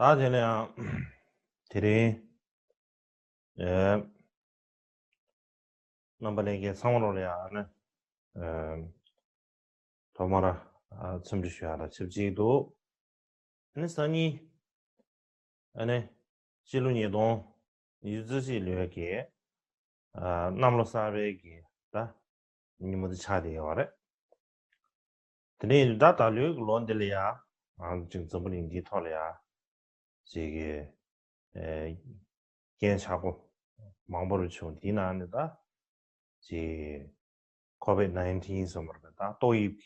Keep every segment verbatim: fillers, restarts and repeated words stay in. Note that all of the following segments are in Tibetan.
ད་དེ་ལ་ཡང་དེ་རིང་ཨེ་རྣམ་པ་ལྷན་རྒྱས་ཚང་མ་ལོ་ལ་ཡང་ཨ་ནི་ཨེ་ཐོག་མར་ཨ་འཚམས་འདྲི་ཞུ་ཡ་ལ་ཆབས་ཅིག་འདུག་ཨ་ནི་སང་ཉིན་ཨ་ནི་སྤྱི་ལོ་ཉིས་སྟོང་ཉི་ཤུ་རྩ་གཅིག་ལོའི་གི་ཨ་གནམ་ལོ་གསར་པའི་གི་ད་ཉིན་མོ་དེ་ཆགས་བསྡད་ཡོད་རེད། དེ་ནས་ད་ད་ལོའི་གི་ལོ་འདི་ལ་ཡ་ང་ཚོ་ཅིག་འཛམ་བུ་གླིང་འདིའི་ཐོག་ལ་ཡ་ཅིག་གི་ཨེ་རྐྱེན་ཆག་སྒོ་མང་པོ་རུ་བྱུང་། དེའི་ནང་ནས་ད་ཅིག་ཁོ་བིད་ནའིན་ཊིན་ཟེར་བ་རེད། ད་ཏོག་དབྱིབས་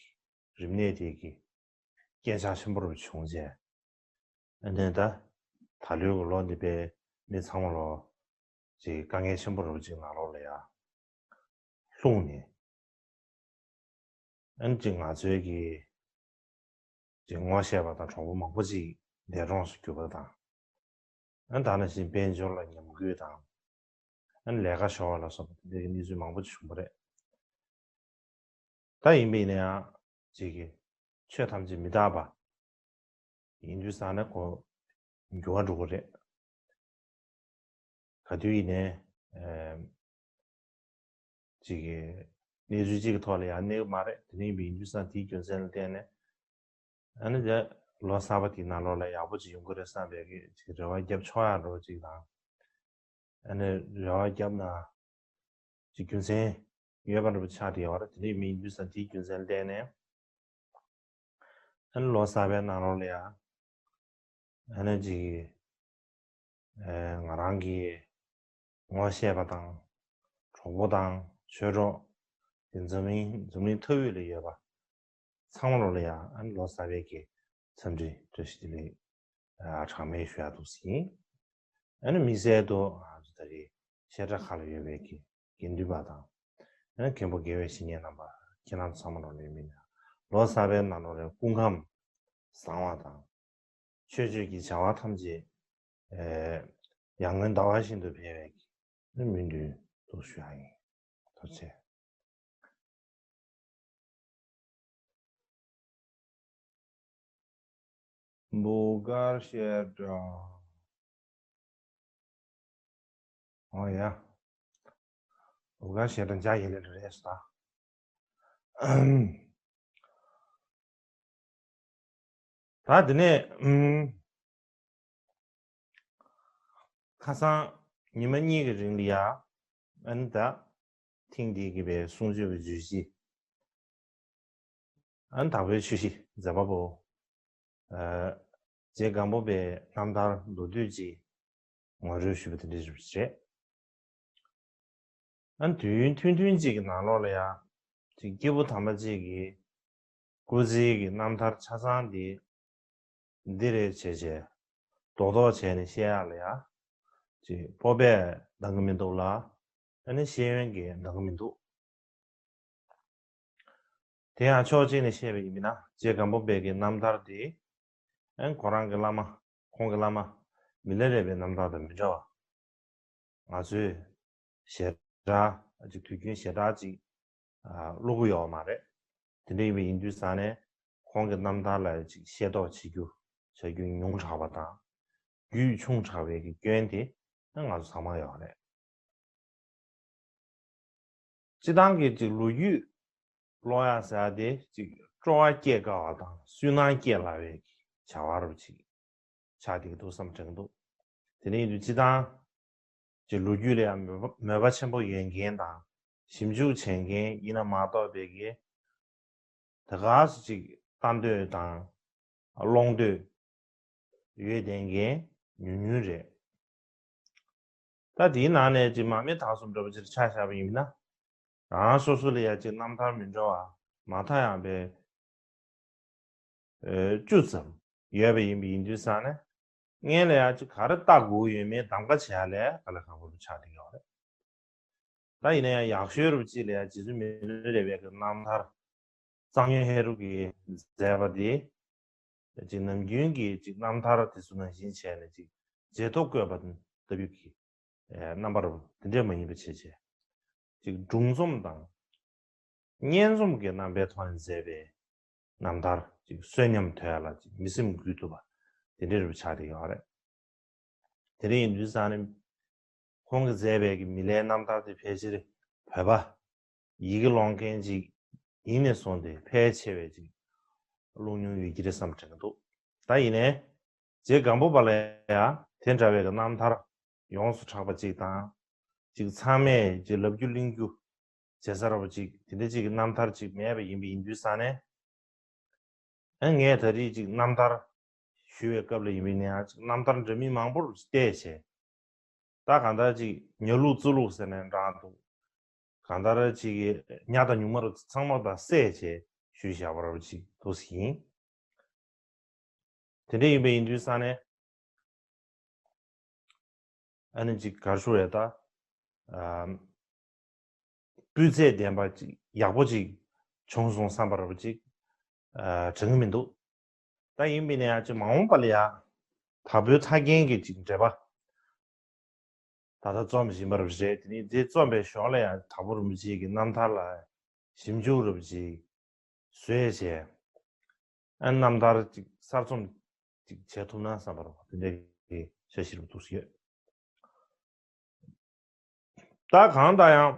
ཀྱི་རིམས་ནད་དེ་གི་རྐྱེན་ཆག་ཆེན་པོ་རུ་བྱུང་རྗེས། ཨ་ནི་ད་ད་ལོའི་གི་ལོ་འདི་པའི་མི་ཚང་མ་ལོ་ཅིག་དཀའ་ངལ་ཆེན་པོ་རུ་ཅིག་ནང་ལོགས་ལ་ཡ་ལྷུང་ནས། ཨ་ནི་ཅིག་ང་ཚོའི་གི་ཅིག་ངོ་ཤེས་པ་དང་གྲོགས་པོ་མང་པོ་ཅིག་འདས་གྲོངས་སུ་གྱུར་པ་དང་། ཨ་ནི་ད་ནང་བཞིན་དཔལ་འབྱོར་ལ་ཉམས་རྒུད་དང་། ཨ་ནི་ལས་ཀ་ཤོར་བ་ལ་སོགས་པ་དེ་འདྲའི་གི་གནས་ཚུལ་མང་པོ་ཅིག་བྱུང་པ་རེད། ད་ཡིན་པ་ཡིན་ན་ཡང་ཅིག་གི་ཆོས་ཐམས་ཅད་མི་རྟག་པ་ཡིན་དུས་ཙང་ནས་ཁོ་འགྱུར་བ་འགྲོ་གི་རེད། ག་དུས་ཡིན་ནའི་ཨེམ་ཅིག་གི་གནས་ཚུལ་གཅིག་གི་ཐོག་ལ་ཡང་གནས་གི་མ་རེད། དེ་འདྲ་ཡིན་པ་ཡིན་དུས་ཙང་དེའི་རྒྱུ་མཚན་ལ་བརྟེན་ནས་ཨ་ནི་དེ་ལོ་གསར་པ་དེའི་ནང་ལོགས་ལ་ཡག་པོ་ཅིག་ཡོང་གི་རེད་བསམ་པའི་གི་ཅིག་རེ་བ་བརྒྱབ་ཆོག་ཡག་འདྲ་བོ་ཅིག་དང་། ཨ་ནི་རེ་བ་བརྒྱབ་ན་ཅིག་རྒྱུ་མཚན་ཡོད་པ་འདྲ་པོ་ཆགས་བསྡད་ཡོད་རེད། དེ་འདྲ་མིན་དུས་ཙང་དེའི་རྒྱུ་མཚན་བརྟེན་ནས་ཨ་ནི་ལོ་གསར་པའི་ནང་ལོགས་ལ་ཡང་ཨ་ནི་ཅིག་ཨེ་ང་རང་གི་ངོ་ཤེས་པ་དང་གྲོགས་པོ་དང་ཆོས་གྲོགས་དེ་འཛམ་གླིང་འཛམ་གླིང་མཐའ་དབུས་ལ་ཡོད་པ་ཚང་མ་ལོ་ལ་ཡང་ཨ་ནི་ལོ་གསར་པའི་གི་འཚམས་འདྲི་བཀྲ་ཤིས་བདེ་ལེགས་ཨ་གྲངས་མེད་ཞུ་ཡག་འདུག་ཟིན། ཨ་ནི་དམིགས་བསལ་དུ་ང་ཚོ་ད་རེས་བཤད་གྲྭ་ཁག་ལ་ཡོད་པའི་གི་དགེ་འདུན་པ་དང་། ཨ་ནི་མཁན་པོ་དགེ་བའི་བཤེས་གཉེན་རྣམ་པ་ཁྱེད་རང་ཚོ་ཚང་མ་ལོ་ལ་ཡང་མིན་ན་ལོ་གསར་པའི་ནང་ལོ་ལ་སྐུ་ཁམས་བཟང་བ་དང་། ཆོས་སྤྱོད་ཀྱི་བྱ་བ་ཐམས་ཅད་ཨེ་ཡར་ངོའི་ཟླ་བ་བཞིན་དུ་འཕེལ་བའི་གི་སྨོན་འདུན་དུ་ཞུ་ཡག་ཡིན། ཐུགས་རྗེ་ཆེ། འབུ་དཀར་བཤད་གྲྭ། ཨོ་ཡ། འབུ་དཀར་བཤད་གྲྭ་འཇའ་ཡི་ལེ་རེད་ས། ད་དེ་ནས་ཨུམ། ཁ་སང་ཉི་མ་གཉིས་ཀྱི་རིང་ལ་ཡ། ཨ་ནི་ད་ཐེངས་འདིའི་གི་པའི་གསུང་ཆོས་ཀྱི་བརྗོད་གཞི། ཨ་ནི་དྭགས་པོའི་ཆོས་གཞི་མཛད་པ་པོ། ཨ་རྗེ་སྒམ་པོ་པའི་རྣམ་ཐར་མདོར་བསྡུས་ཅིག་ངོ་སྤྲོད་ཞུས་པ་དེ་འདྲ་རེད། ཨ་ནི་དུས་ཡུན་ཐུང་ཐུང་ཅིག་གི་ནང་ལོགས་ལ་ཡ། ཅིག་སྐྱེས་བུ་དམ་པ་ཅིག་གིས་སྐུ་ཚེའི་གི་རྣམ་ཐར་ཆ་ཚང་འདི་འདི་རེད་བྱས་བྱས་རྡོག་རྡོག་བྱས་ནས་བཤད་ཡག་ལ་ཡ། ཅིག་སྤོབས་པས་འདང་གི་མི་འདུག་ལ། ཨ་ནི་ཤེས་ཡོན་གྱིས་འདང་གི་མི་འདུག་དེ་ཡང་ཕྱོགས་གཅིག་ནས་བཤད་པ་ཡིན་ན་རྗེ་སྒམ་པོ་པའི་གི་རྣམ་ཐར་དེ། ཨན་ཁོ་རང་གི་བླ་མ། ཁོང་གི་བླ་མ་མི་ལ་རས་པའི་རྣམ་ཐར་དང་མི་འདྲ་བ། ང་ཚོས་ཞལ་བྲག་ཅིག་དུས་རྒྱུན་ཞལ་བྲག་ཅིག་ཀློག་གི་ཡོད་མ་རེད། དེ་འདྲ་ཡིན་པ་ཡིན་དུས་ཙང་ནས་ཁོང་གི་རྣམ་ཐར་ལ་ཅིག་ཤེས་རྟོགས་བྱེད་རྒྱུ་བྱ་རྒྱུ་ཉུང་དྲགས་པ་དང་། རྒྱུས་ཆུང་དྲགས་པའི་གི་སྐྱོན་དེ་ང་ཚོ་ཚང་མ་ཡོད་རེད། སྤྱི་བཏང་གི་ཅིག་ལོ་རྒྱུས་ཀློག་ཡག་ཟེར་ཡག་དེ་ཅིག་སྤྲོ་བ་སྐྱེ་དཀའ་བ་དང་སུན་སྣང་སྐྱེ་སླ་བའི་བྱ་བ་རུ་ཅིག་ཆགས་བསྡད་ཀྱི་འདུག་བསམ་དྲན་འདུག་དེ་ནས་ཡིན་དུས་སྤྱི་བཏང་ཅིག་ལོ་རྒྱུས་ལ་ཡང་མོས་པ་མོས་པ་ཆེན་པོ་ཡོད་མཁན་དང་ཞིབ་འཇུག་བྱེད་མཁན་ཡིན་ན་མ་གཏོགས་པའི་གི་ད་ག་སུ་ཅིག་ལྟ་འདོད་དང་ཀློག་འདོད་ཡོད་བསྡད་མཁན་ཉུང་ཉུང་རེད། ད་དེའི་ནང་ནས་ཅིག་མ་མི་དྭགས་གསུམ་འདྲ་པོ་ཅིག་ཆ་བཞག་པ་ཡིན་ན། རང་སོ་སོ་ལ་ཡ་ཅིག་རྣམ་ཐར་མི་འདྲ་བ་མ་མཐའ་ཡང་པའི་བཅུ་ཙམ་ཡོད་པ་ཡིན་པ་ཡིན་དུས་ཙང་ནས། སྔོན་ལ་ཡ་ཅིག་ག་རེ་ལྟ་དགོས་ཡོད་མེད་གདམ་ག་བྱེད་ཡ་ལས་དཀའ་ལས་ཁག་པོ་རུ་ཆགས་བསྡད་ཡོད་རེད། ད་ཡིན་ན་ཡང་ཡག་ཤོས་རུ་ཅིག་ལ་ཡ་རྗེ་བཙུན་མི་ལ་རས་པའི་གི་རྣམ་ཐར། གཙང་སྨྱོན་ཧེ་རུ་གིས་མཛད་པ་དེ། ཅིག་ནམ་རྒྱུན་གྱི་ཅིག་རྣམ་ཐར་དེ་ཚོ་ནང་བཞིན་བྱས་ནས་ཅིག་བརྗེད་ཐོ་བཀོད་པ་ལྟ་བུ་གི་རྣམ་པ་རུ་དེ་འདྲས་མ་ཡིན་པ་བྱས་བྱས། ཅིག་སྒྲུང་རྩོམ་དང་། སྙན་རྩོམ་གྱི་རྣམ་པའི་ཐོག་ནས་མཛད་པའི་རྣམ་ཐར་ཅིག་གསོན་ཉམས་དོད་ཡ་ལ་ཅིག་མི་སེམས་འགུལ་ཐུབ་པ། དེ་འདྲའི་རུ་ཆགས་བསྡད་ཡོད་རེད། དེ་འདྲ་ཡིན་དུས་ཙང་ནས་ཁོང་གིས་མཛད་པའི་གི་མི་ལའི་རྣམ་ཐར་དེ་ཕལ་ཆེར་བོད་པ་ཡི་གེ་ཀློག་མཁན་ཅིག་ཡིན་ནས་བཟུང་སྟེ་ཕལ་ཆེ་བས་ཅིག་ཀློག་མྱོང་ཡོད་ཀྱི་རེད་བསམ་དྲན་གྱི་འདུག་ད་ཡིན་ནའི་རྗེ་སྒམ་པོ་པ་ལ་ཡང་དེ་འདྲ་བའི་གི་རྣམ་ཐར་ཡོངས་སུ་གྲགས་པ་ཅིག་དང་། ཅིག་ཚང་མས་ཅིག་ལབ་རྒྱུ་གླེང་རྒྱུ་བྱེད་ས་ར་བ་ཅིག་དེ་འདྲ་ཅིག་གི་རྣམ་ཐར་ཅིག་མེད་པ་ཡིན་པ་ཡིན་དུས་ཙང་ནས། ཨ་ངས་ད་རེས་ཅིག་རྣམ་ཐར་ཞུ་བའི་སྐབས་ལ་ཡིན་པ་ཡིན་ན་ཡང་ཅིག་རྣམ་ཐར་འདྲ་མིན་མང་པོར་བལྟས་བྱས། ད་གང་ལྟར་ཅིག་ཉ་ལུག་རྩི་ལུག་ཟེར་ནས་འདྲ་འདུག་གང་ལྟར་ཅིག་གི་ཉ་དང་ཉུང་མ་རུ་ཚང་མ་དང་བསྲེས་བྱས་ཞུས་བཞག་པ་ར་བ་ཅིག་འདུག་ཡིན། དེ་འདྲ་ཡིན་པ་ཡིན་དུས་ཙང་ནས། ཨ་ནི་ཅིག་ག་རེ་ཞུ་རེད་ད། ཨ། སྤུས་ཚད་ལྡན་པ་ཅིག་ཡག་པོ་ཅིག་བྱུང་སོང་བསམ་པ་ར་བ་ཅིག་ཨ། དྲན་གྱི་མི་འདུག་ད་ཡིན་པས་ན་ཡང་ཅིག་མ་འོངས་པ་ལ་ཡང་དྭགས་པོའི་ཐར་རྒྱན་གྱི་ཅིག་འགྲེལ་པ་ད་ལྟ་རྩོམ་བཞིན་པ་ར་བ་རེད། དེ་ནས་དེ་རྩོམ་པའི་ཞོར་ལ་ཡང་དྭགས་པོ་རིན་པོ་ཆེ་གི་རྣམ་ཐར་ལ་ཞིབ་འཇུག་ར་བ་ཅིག་བཟོས་བྱས། ཨ་རྣམ་ཐར་ཅིག་གསར་རྩོམ་ཅིག་བྱེད་ཐུབ་ན་བསམ་པ་ར་བ་དེ་འདྲའི་འཆར་གཞི་རུ་འདུག་ཡོད། ད་གང་ལྟར་ཡང་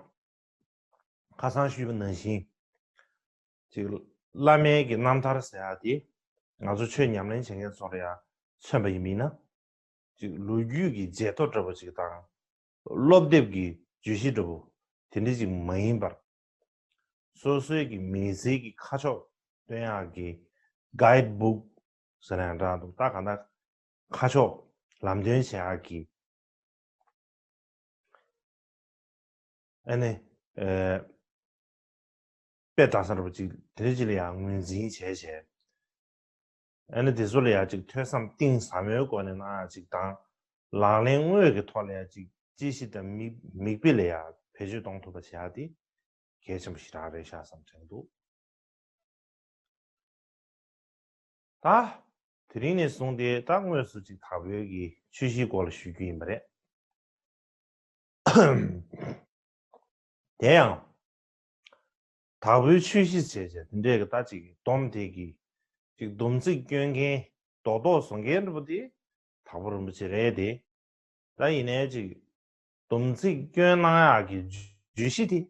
ཁ་སང་ཞུས་པ་ནང་བཞིན་ཅིག་བླ་མའི་གི་རྣམ་ཐར་ཟེར་ཡག་དེ་ང་ཚོ་ཆོས་ཉམས་ལེན་བྱེད་མཁན་ཚོ་ལ་ཡང་མཚོན་པ་ཡིན་མིན་ན། ཅིག་ལོ་རྒྱུས་ཀྱི་བརྗེད་ཐོ་འདྲ་པོ་ཅིག་དང་། སློབ་དེབ་ཀྱི་བརྗོད་གཞི་འདྲ་པོ་དེ་འདྲ་ཅིག་མ་ཡིན་པར། སོ་སོའི་གི་མི་ཚེའི་གི་ཁ་ཕྱོགས་སྟོན་ཡག་གི་guide book་ཟེར་ན་ཡང་འདྲ་འདུག་ད་གང་ལྟར་ཁ་ཕྱོགས་ལམ་སྟོན་བྱེད་ཡག་གི་ཨ་ནི། ཨེ། དཔེ་གྲགས་ས་འདྲ་པོ་ཅིག་དེ་འདྲ་ཅིག་ལ་ཡང་ངོས་འཛིན་བྱས་བྱས། ཨ་ནི་དེ་ཚོ་ལ་ཡང་ཅིག་ཐོས་བསམ་གཏིང་ཟབ་མོའི་སྒོ་ནས་གནང་ཡག་ཅིག་དང་། ལག་ལེན་དངོས་ཀྱི་ཐོག་ལ་ཡང་ཅིག་དཔྱད་གཞི་དང་མིག་མིག་དཔེ་ལ་ཡང་བེད་སྤྱོད་གཏོང་ཐུབ་པ་བྱེད་ཡག་དེ་གལ་ཆེན་པོ་ཞེ་དྲག་རེད་ཤག་བསམ་དྲན་འདུག་ད། དེ་རིང་ནས་བཟུང་སྟེ་ད་དངོས་སུ་ཅིག་དྭགས་པོའི་གི་ཆོས་གཞིའི་སྐོར་ལ་ཞུ་རྒྱུ་ཡིན་པ་རེད། དེ་ཡང་། དྭགས་པོའི་ཆོས་གཞི་བྱས་བྱས་དེ་འདྲའི་གི་ད་ཅིག་སྡོམ་དེ་གི་ཅིག་སྡོམ་ཚིག་སྐྱོན་མཁན་རྡོག་རྡོག་བཟོ་མཁན་འདྲ་པོ་དེ་དྭགས་པོ་རིན་པོ་ཆེ་རེད་དེ། ད་ཡིན་ནའི་ཅིག་སྡོམ་ཚིག་སྐྱོན་གནང་ཡག་གི་བརྗོད་གཞི་དེ།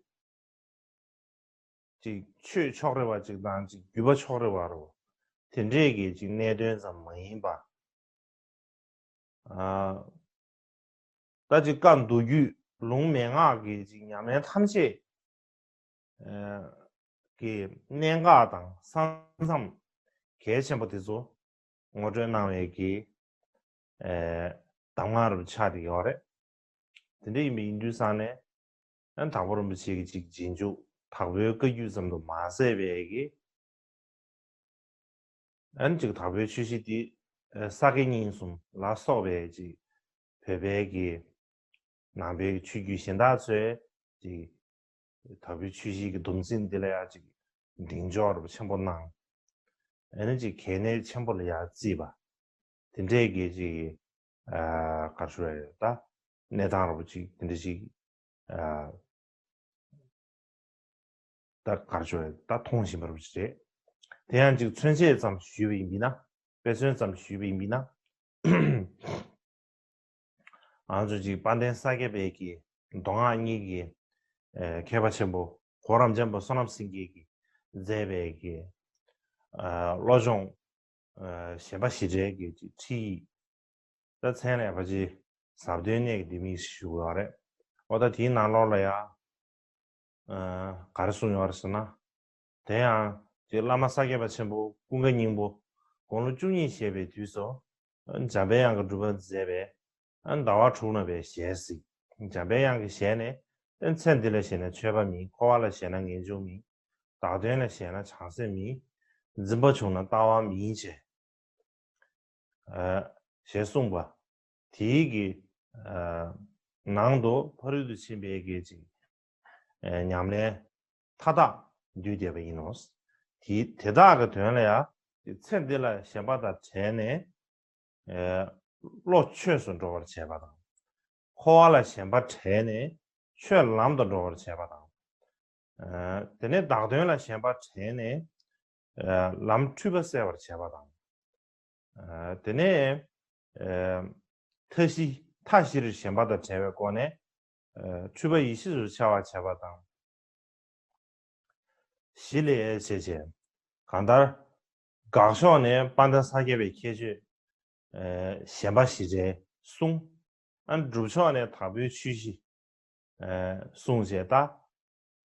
ཅིག་ཆོས་ཕྱོགས་རེ་བ་ཅིག་དང་ཅིག་བརྒྱུད་པ་ཕྱོགས་རེ་བ་རོ། དེ་འདྲས་ཀྱི་ཅིག་གནད་དོན་ཙམ་མ་ཡིན་པ། ཨ། ད་ཅིག་བཀའ་མདོ་རྒྱུད་ལུང་མན་ངག་གི་ཅིག་ཉམས་ལེན་ཐམས་ཅད། ཨ། གི་གནད་འགག་དང་ས་མཚམས་གལ་ཆེན་པོ་དེ་ཚོ་ངོ་སྤྲོད་གནང་བའི་གི། ཨེ། གདམས་ངག་རུ་ཆགས་ཏེ་ཡོད་རེད། དེ་འདྲ་ཡིན་པ་ཡིན་དུས་ཙང་ནས། ཨ་དྭགས་པོ་རིན་པོ་ཆེ་གི་ཅིག་རྗེས་འཇུག་དྭགས་པོའི་བཀའ་བརྒྱུད་ཙམ་དུ་མ་ཟད་པའི་གི། ཨ་ནི་ཅིག་དྭགས་པོའི་ཆོས་གཞི་འདི། ཨ་ས་དགེ་བསྙེན་གསུམ་ལ་སོགས་པའི་ཅིག་བོད་པའི་གི་ནང་པའི་ཆོས་བརྒྱུད་གཞན་དག་ཚོའི་ཅིག་དྭགས་པོའི་ཆོས་གཞི་གི་སྡོམ་ཚིག་འདི་ལ་ཡང་ཅིག་གདེང་འཇོག་རབ་ཆེན་པོ་གནང་། ཨ་ནི་ཅིག་གལ་གནད་ཆེན་པོ་ལ་ཡང་བརྩིས་པ། དེ་འདྲའི་གི་ཅིག་ཨ་ག་རེ་ཞུ་དགོས་རེད་ད། གནས་སྟངས་རབ་ཅིག་དེ་འདྲ་ཅིག་ཨ་ད་ག་རེ་ཞུ་དགོས་རེད་ད་མཐོང་བཞིན་པ་རབ་ཅིག་རེད། དེ་ཡང་ཅིག་མཚོན་བྱེད་ཙམ་ཞུས་པ་ཡིན་པས་ན། དཔེ་མཚོན་ཙམ་ཞུས་པ་ཡིན་པས་ན། ང་ཚོ་ཅིག་དཔལ་ལྡན་ས་སྐྱ་པའི་གི་མདོ་སྔགས་གཉིས་ཀྱི་ཨེ་མཁས་པ་ཆེན་པོ་གོ་རམས་ཆེན་པོ་བསོད་ནམས་སེང་གེ་གིས་མཛད་པའི་གི་ཨ་བློ་སྦྱོང་ཨ་གཞན་པ་ཞི་བྲལ་གྱི་ཅིག་ཁྲིད་ཡིག་ད་མཚན་ལ་ཡ་ཕལ་ཆེར་ཟབ་དོན་གནད་ཀྱི་ལྡེ་མིག་ཞུ་དགོས་པ་རེད། འོ་ད་དེའི་ནང་ལོགས་ལ་ཡ། ཨ་ག་རེ་གསུངས་ཡོད་རེད་ཟེར་ན། དེ་ཡང་དེ་བླ་མ་ས་སྐྱ་པ་ཆེན་པོ་ཀུན་དགའ་སྙིང་པོ་དགུང་ལོ་བཅུ་གཉིས་བཞེས་པའི་དུས་སུ། འཇམ་པའི་དབྱངས་ཀྱི་སྒྲུབ་པ་མཛད་པས་ཟླ་བ་དྲུག་ན་བའི་ཞལ་གཟིགས། འཇམ་པའི་དབྱངས་ཀྱི་ཞལ་ནས། ཚེ་འདི་ལ་ཞེན་ན་ཆོས་པ་མིན། འཁོར་བ་ལ་ཞེན་ན་ངེས་འབྱུང་མིན། བདག་དོན་ལ་ཞེན་ན་བྱང་སེམས་མིན། འཛིན་པ་བྱུང་ན་ལྟ་བ་མིན་ཞེས། ཞེས་གསུངས་པ། དེའི་གི་ནང་དུ་ཕ་རོལ་ཏུ་ཕྱིན་པའི་གི་ཅིག་ཉམས་ལེན་མཐའ་དག་འདུས་བསྡད་པ་ཡིན་ནོ། དེ་དེ་དག་གི་དོན་ལ་ཡང་ཚེ་འདི་ལ་ཞེན་པ་དང་བྲལ་ནས་བློ་ཆོས་སུ་འགྲོ་བར་བྱེད་པ་དང་། འཁོར་བ་ལ་ཞེན་པ་བྲལ་ནས་ཆོས་ལམ་དུ་འགྲོ་བར་བྱེད་པ་དང་། དེ་ནས་བདག་དོན་ལ་ཞེན་པ་བྲལ་ནས་ལམ་འཁྲུལ་པ་བསལ་བར་བྱེད་པ་དང་། དེ་ནས་མཐའ་བཞི་མཐའ་བཞིར་ཞེན་པ་དང་བྲལ་བའི་སྒོ་ནས་འཁྲུལ་པ་ཡེ་ཤེས་སུ་འཆར་བར་བྱེད་པ་དང་། བཞི་ལས་བྱེད་ཅེས། གང་ལྟར། དགག་ཕྱོགས་ནས་དཔལ་ལྡན་ས་སྐྱ་པའི་ཁྱད་ཆོས་ཞེན་པ་ཞི་བྲལ་གསུངས། ཨ་སྒྲུབ་ཕྱོགས་ནས་དྭགས་པོའི་ཆོས་བཞི་གསུངས་བྱས། ད་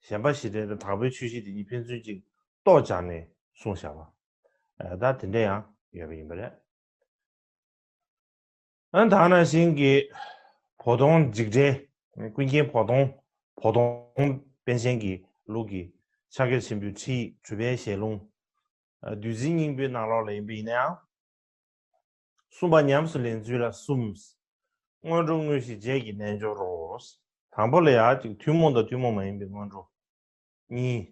ཞེན་པ་ཞི་བྲལ་དང་དྭགས་པོའི་ཆོས་བཞི་དེ་གཉིས་ཕན་ཚུན་གཅིག་ལྟོ་སྦྱར་ནས་གསུངས་བཞག་པ། ད་དེ་འདྲ་ཡང་ཡོད་པ་ཡིན་པ་རེད། ཨ་ད་ནང་བཞིན་གྱི་བོ་དོང་འཇིགས་བྲལ། ཀུན་མཁྱེན་བོ་དོང་བོ་དོང་པཎ་ཆེན་གྱི་ལུགས་ཀྱི་ཕྱག་རྒྱ་ཆེན་པོའི་ཁྲིད་གྲུབ་པའི་ཞལ་ལུང་། བདུད་རྩི་སྙིང་པོའི་ནང་ལོགས་ལ་ཡིན་པ་ཡིན་ན་ཡང་། གསུམ་པ་ཉམས་སུ་ལེན་ཚུལ་ལ་གསུམ། སྔོན་འགྲོ་དངོས་གཞི་རྗེས་ཀྱི་རྣལ་འབྱོར་རོ། དང་པོ་ལ་ཡང་ཅིག་ཐུན་མོང་དང་ཐུན་མོང་མ་ཡིན་པའི་སྔོན་འགྲོ། གཉིས།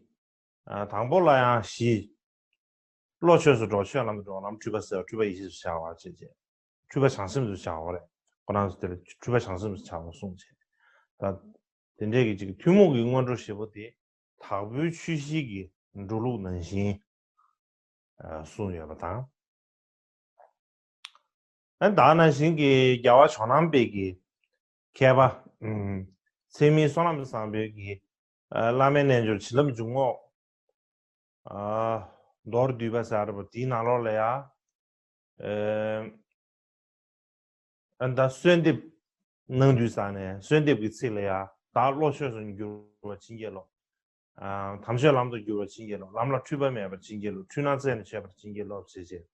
ཨ་དང་པོ་ལ་ཡང་བཞི། བློ་ཆོས་སུ་འགྲོ། ཆོས་ལམ་དུ་འགྲོ། ལམ་འཁྲུལ་པ་སེལ་བ། འཁྲུལ་པ་ཡེ་ཤེས་སུ་འཆར་བ་བྱས་རྗེས། འཁྲུལ་པ་བྱང་སེམས་སུ་འཆར་བ་རེད། ཁོ་རང་ཚོ་དེ་ལ་འཁྲུལ་པ་བྱང་སེམས་སུ་འཆར་བ་གསུངས་བྱས། ད་དེ་འདྲས་ཀྱི་ཅིག་ཐུན་མོང་གི་སྔོན་འགྲོ་བཞི་པོ་དེ་དྭགས་པོའི་ཆོས་བཞི་གི་འགྲོ་ལུགས་ནང་བཞིན་གསུངས་ཡོད་པ་དང་། ཨ་ད་ནང་བཞིན་གྱི་རྒྱལ་བ་ཇོ་ནང་པའི་གི་མཁས་པ། ཚད་མིན་བསོད་ནམས་བཟང་པོའི་གི་བླ་མའི་རྣལ་འབྱོར་བྱིན་རླབས་འཇུག་ངོགས། མདོར་བསྡུས་པ་ཟེར་བ་དེའི་ནང་ལོགས་ལ་ཡ། ཨ་ད་གསོལ་འདེབས་གནང་དུས་ཙང་ནས་གསོལ་འདེབས་ཀྱི་ཚིག་ལ་ཡ། བདག་བློ་ཆོས་སུ་འགྱུར་བར་བྱིན་གྱིས་རློབས། དམ་ཆོས་ལམ་དུ་བསྒྱུར་བར་བྱིན་གྱིས་རློབས། ལམ་ལ་འཁྲུལ་པ་མེད་པར་བྱིན་གྱིས་རློབས། འཁྲུལ་སྣང་རྩད་ནས་ཆོད་པར་བྱིན་གྱིས་རློབས་ཞེས་བྱས།